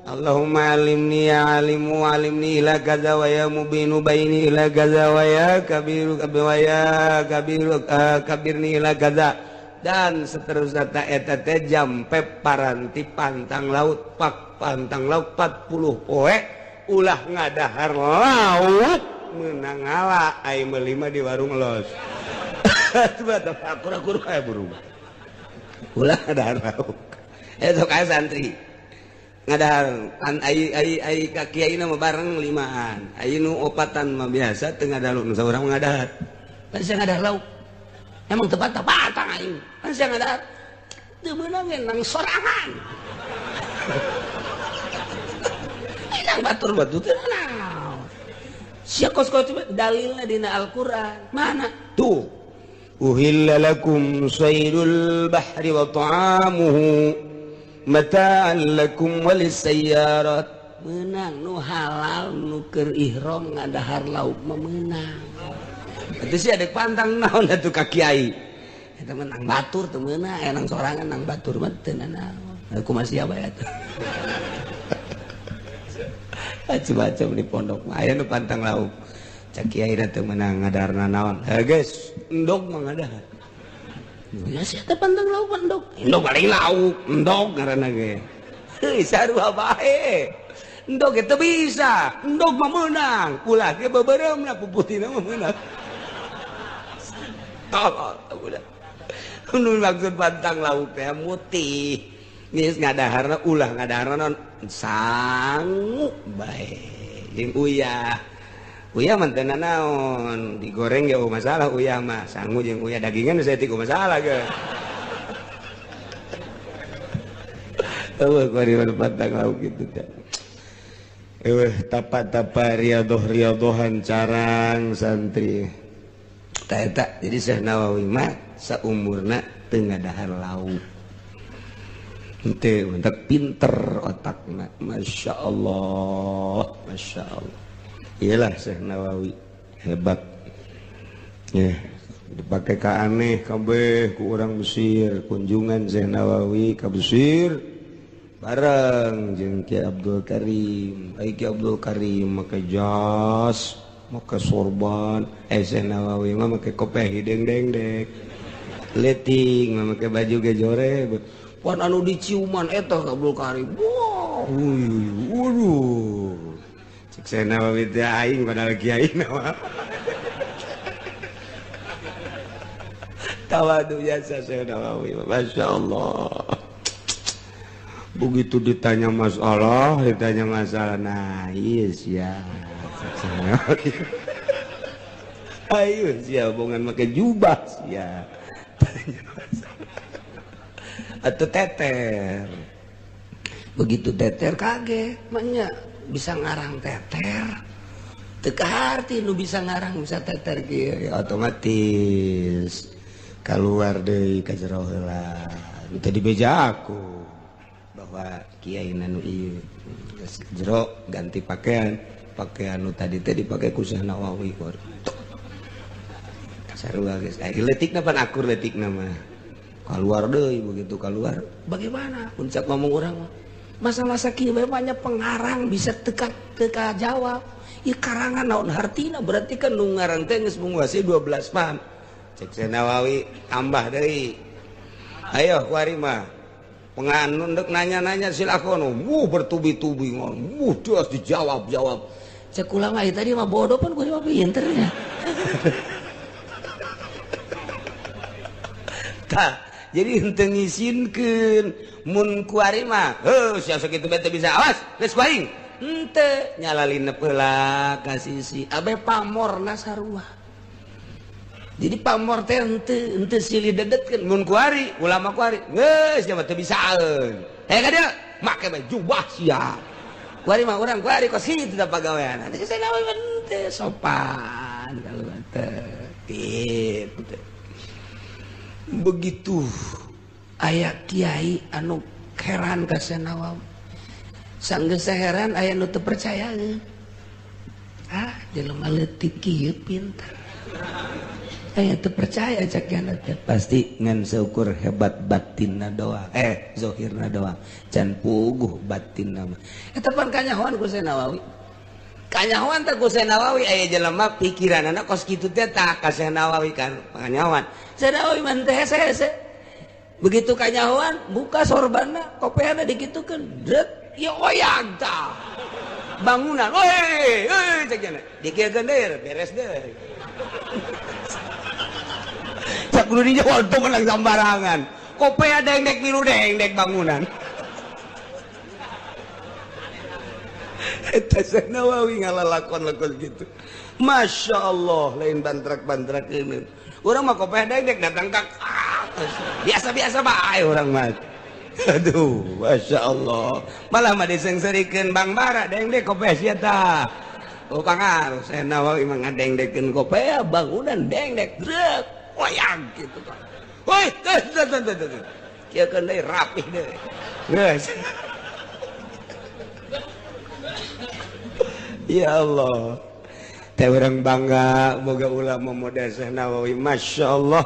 Allahumma alimni ya alimu alimni ila kaza wa ya mubinu baini ila kaza wa ya kabiru wa ya kabiru kabirni ila kaza dan seterusnya ta eta teh jampe paranti pantang laut pak pantang laut 40 poe ulah ngadahar laut meunang ngala ai meuli mah di warung los. Akur-akur kayak burung ulah ngadahar laut eta kae santri ngadahar an ai ai ai ka kiai mah bareng limaan ai nu opatan mah biasa teu ngadahar nu saurang ngadahar pan sia ngadahar lauk emang teu patang aing pan sia ngadahar teu meunang nang sorangan nang batur-batur teu naon sia kos-kos dalilna dina Al-Qur'an mana tuh uhilla lakum saydul bahri wa ta'amuhu mata'an lakum walisayyarat menang nu halal nu keur ihram ngadahar lauk mah meunang atuh sia deuk pantang naon atuh ka kiai eta menang batur teu meunang nang sorangan nang batur mah teu nanaon kumaha sia bae atuh macam-macam di pondok mah aya nu pantang lauk cak kiai teu meunang ngadahar naon heuh geus endog mah ngadahar. Ya sia teh pantang lauk endog. Endog paling lauk, endog ngaranna ge. Heuh sarua bae. Endog ge teu bisa, endog mah meunang. Ulah ge beubeuremna puputina mah meunang. Tolol udah. Nu maksud pantang lauk teh mutih. Geus ngadaharna ulah ngadaharna sangu bae. Jeung uyah. Uyah mah teu nanaon, digoreng ge eueuh masalah uyah mah, sangu jeung uyah dagingan saya tiku masalah ge. Eueuh kuari patang lauk kitu teh. Eueuh tapa-tapa riadoh-riadohan carang santri. Tah eta jadi Syekh Nawawi mah saumurna teu ngadahar lauk. Henteu mentak pinter otakna. Masya Allah, Masya Allah. Iyalah Syekh Nawawi hebat. Ya, dipakai ka aneh kabeh ku urang Mesir, kunjungan Syekh Nawawi ka Mesir bareng jeung Ki Abdul Karim. Ai Ki Abdul Karim make jas, make sorban, Syekh Nawawi mah make kopeh hideung dengdek. Leting mah make baju ge jore. Pan anu diciuman eta Abdul Karim. Wah, waduh. Cek Syekh Nawawi teh aing padahal kiai mah. Tawadu jasa Syekh Nawawi, Masya Allah. Begitu ditanya masalah, nah iya sia. Ayo sia, bongan make jubah sia. Tanya masalah. Atau teter. Begitu teter kaget, maknya bisa ngarang teter. Teu kaharti nu bisa ngarang bisa teter kieu, ya otomatis keluar deui ka jero heula. Teu dibeja aku bahwa kiai nanu ieu geus jero ganti pakaian, pakaian nu tadi teh dipake ku Syekh Nawawi kor. Sarua geus. Ai leutikna pan akur leutikna mah. Keluar deui begitu keluar, bagaimana? Puncak ngomong urang mah. Masa-masa kieu bae banyak pengarang bisa teka teka jawab. Ieu karangan naon hartina berarti kan nu ngarang teh geus menguasai 12 paham. Cek Syekh Nawawi tambah deui. Ayo kuari mah. Penganun dek nanya-nanya silakon, wuh bertubi-tubi, wuh terus dijawab-jawab. Cek ulama tadi mah bodoh pun kuari mah pinternya. Tah, jadi henteu ngisinkeun mun kuari mah, heuh sia sakitu bae teu bisa awas, geus ku aing. Henteu nyalalinep heula ka sisi, abe pamorna sarua. Jadi pamor teh henteu silih dedetkeun mun kuari, ulama kuari, geus nya mah teu bisaeun. Heh ka dieu, make bae jubah sia. Kuari mah urang kuari kos kitu da pagawean. Teh Syekh Nawawi henteu sopan kalau teh. Gitu. Begitu aya kiai anu heran ka Syekh Nawawi. Sanggeus heran aya nu teu percaya. Ah, jelema leutik kieu pinter. Aya teu percaya cak kiana teh pasti ngan seukur hebat batinna doang. Zohirna doang. Can puguh batinna mah. Eta pan kanyahoan ku Syekh Nawawi. Kanyahoan teh ku Syekh Nawawi aya jelema pikiranana kos kitu teh tah ka Syekh Nawawi kan kanyahoan. Syekh Nawawi mah teh hese-hese. Begitu kanyahoan buka sorbanna, kopeana dikitukeun, dret, ieu oyag tah. Bangunan, weh, euy cek kiana. Dikieukeun deui, beres deui. Cak kudu dijawab tuh menang sembarangan. Kopea dengdek milu dengdek bangunan. Eta Syekh Nawawi ngalalakon-lakon gitu. Masya Allah, lain bantrak-bantrak ini. Urang mah kopea dengdek datang ka biasa-biasa bae urang mah. Aduh, Masya Allah. Malah mah disengserikeun Bang Bara dengdek kopea sia tah. Oh pangaruh Syekh Nawawi mah ngadengdekeun kopea bangunan dengdek drek oyag gitu kan. Woi, teh teh teh teh. Kieu keun deui rapih deui. Geus. Ya Allah. Teh urang bangga boga ulama model Syekh Nawawi. Masya Allah.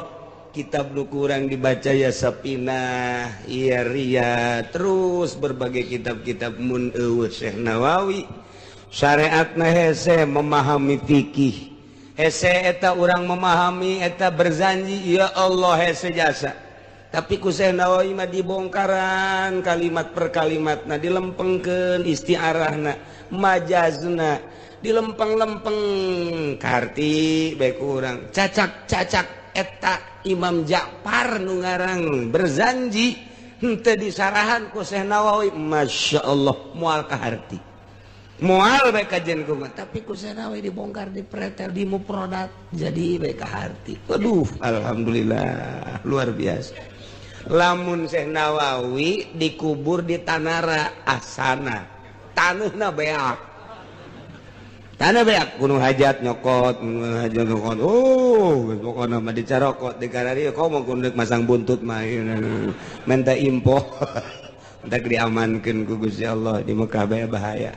Kitab nu kurang dibaca ya Sapinah, ya Ria, terus berbagai kitab-kitab mun eueuh Syekh Nawawi. Syariatna hese memahami fikih. Hese eta urang memahami eta berzanji ya Allah hese jasa. Tapi ku Syekh Nawawi mah dibongkaran kalimat per kalimatna, dilempengkeun istiarahna, majazna, dilempeng-lempeng karti bae ku urang. Cacak-cacak eta Imam Ja'far nu ngarang berzanji henteu disarahan ku Syekh Nawawi, Masya Allah moal kaharti. Moal bae kajen kumaha, tapi ku Syekh Nawawi dibongkar, dipretel, dimuprodat jadi bae kaharti. Waduh, alhamdulillah luar biasa. Lamun Syekh Nawawi dikubur di Tanara Asana, taneuhna beak. Tanah beak kuno hajat nyokot, hajat nyokot. Oh, pokona mah dicarokot di karari komo kudu masang buntut mah minta info. Entak diamankeun ku Gusti Allah di Mekah bae bahaya.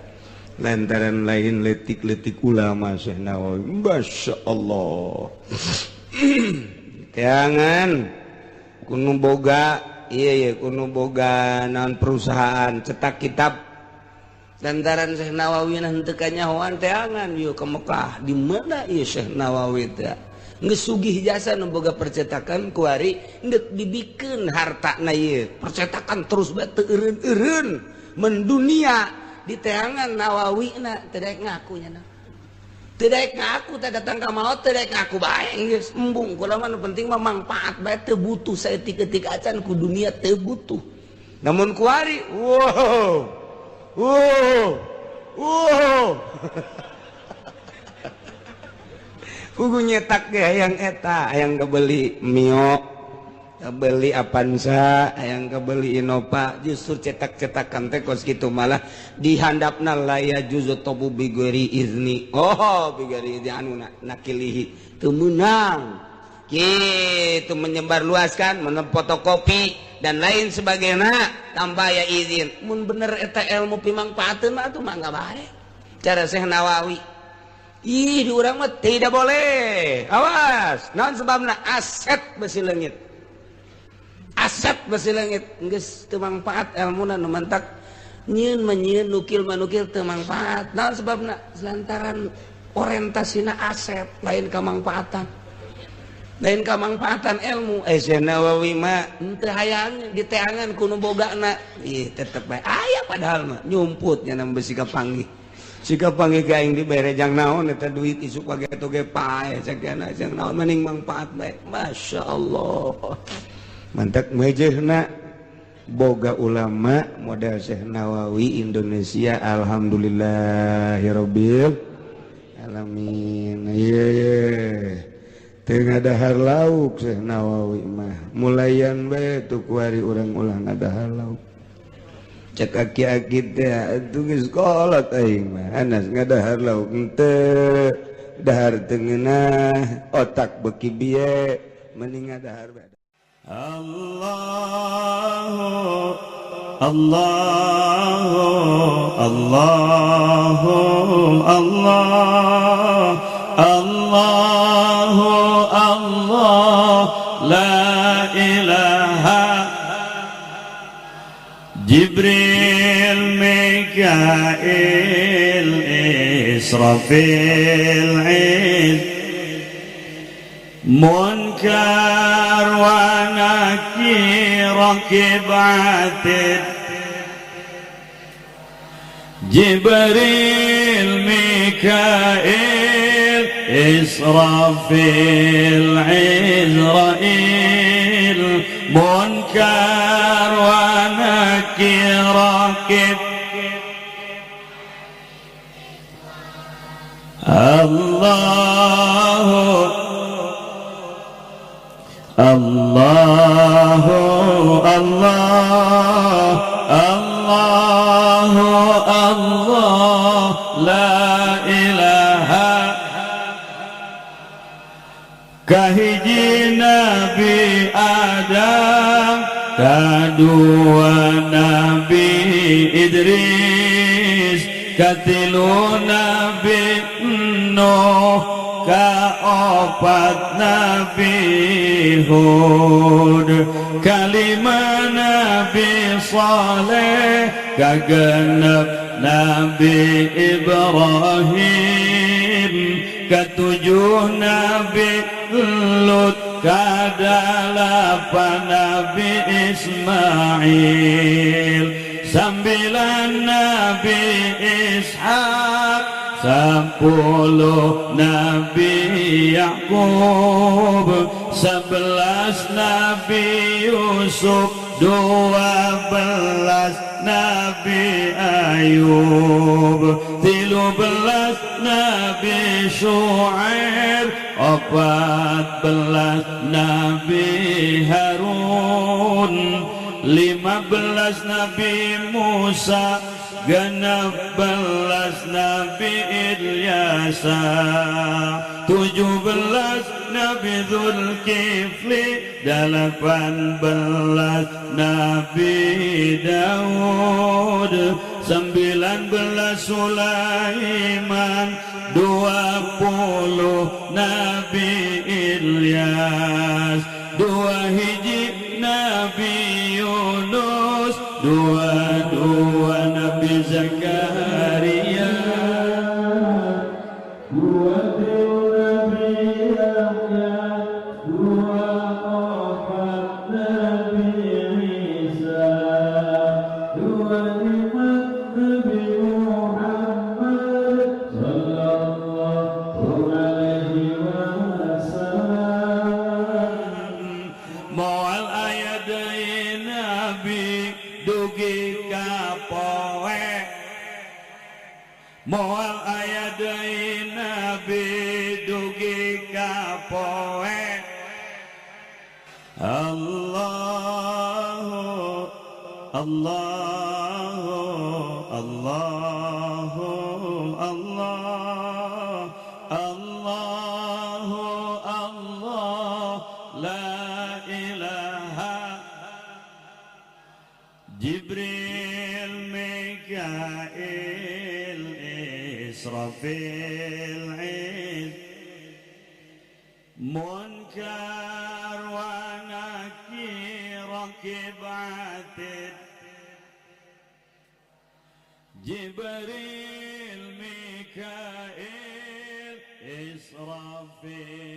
Lantaran lain letik-letik ulama Syekh Nawawi. Masya Allah. Jangan kuno boga, iya iya kuno boga naon perusahaan cetak kitab. Lantaran Syekh Nawawi henteu kanyahoan teangan yeuh ke Mekah. Di mana ieu Syekh Nawawi teh? Geus sugih jasa nu boga percetakan kuari geus dibikeun hartana ieu. Percetakan terus bae teu eureun-eureun mendunia. Di teangan Nawawi na teu daek ngaku nya na. Teu daek ngaku teh datang ka maot teu daek ngaku bae geus embung kula mah nu penting mah mangpaat bae teu butuh saeutik-eutik acan ku dunia teu butuh. Namun kuari wow wow wow kudu nyetak ge hayang eta hayang kebeli Mio beli Avanza, yang kebeli Innova, justru cetak-cetakan teh kos kitu malah dihandapna la ya juzu tobu bigori izni. Oh, bigori izni anu nakilihi teu meunang. Kitu menyebarluaskan, menempotokopi dan lain sebagainya tanpa ya izin. Mun bener eta ilmu pimangpaateun mah atuh mangga bae. Cara Syekh Nawawi. Ih, di urang mah tidak boleh. Awas, naon sebabna aset besi leungit. Aset besi leungit geus teu mangpaat elmuna nu mantak nyieun mah nyieun nukil mah nukil teu mangpaat. Naon sebabna? Lantaran orientasina aset lain kamangpaatan. Lain kamangpaatan ilmu. Syekh Nawawi mah henteu hayang diteangan ku nu bogana. Ih tetep bae aya padahal mah nyumput nya besi kapanggih. Si kapanggih ka aing dibere jang naon eta duit isuk page toge pae sakiana jang naon mending mangpaat bae. Masyaallah. Mantak mejehna boga ulama model Syekh Nawawi Indonesia alhamdulillahirabbil alamin. Ye teu ngadahar lauk Syekh Nawawi mah mulayan bae tu kuari urang ulah ngadahar lauk. Cek aki-aki teh atuh geus kolot aing mah anas ngadahar lauk henteu dahar teu ngeunah otak beuki bieu mending ngadahar bae. Allah Allah Allah Allah Allah Allah la ilaha Jibril Mikail Israfil Munkar wa nakir rakib atid Jibril Mikail Israfil Izrail Munkar wa nakir rakib Allah Allah Allah Allah Allah la ilaha kahiji Nabi Adam kadua Nabi Idris katilu Nabi Nuh kaopat Nabi Hud kalima Nabi Saleh kagenep Nabi Ibrahim ketujuh Nabi Lut kadalapan Nabi Ismail sambilan Nabi Ishak 10 Nabi Yakub 11 Nabi Yusuf 12 Nabi Ayub 13 Nabi Syuaib 14 14 Nabi Harun, 15 Nabi Musa, 16 Nabi Ilyasa, 17 Nabi Zulkifli, 18 Nabi Daud, 19 Sulaiman, 20 Nabi Ilyas, 2 hiji Nabi Yunus, 22 Nabi Zakaria, 23 Nabi Yahya, 24 Nabi Isa, 25 Nabi Muhammad sallallahu alaihi wasallam. Moal aya deui nabi dugi ka poe, moal aya deui nabi dugi ka poe. Allahu Allahu Allahu Allah Allahu Allah la ilaha. Jibril, Mikail, Israfil, Munkar wa Nakir, Raqib Atid, Jibril, Mikail, Israfil.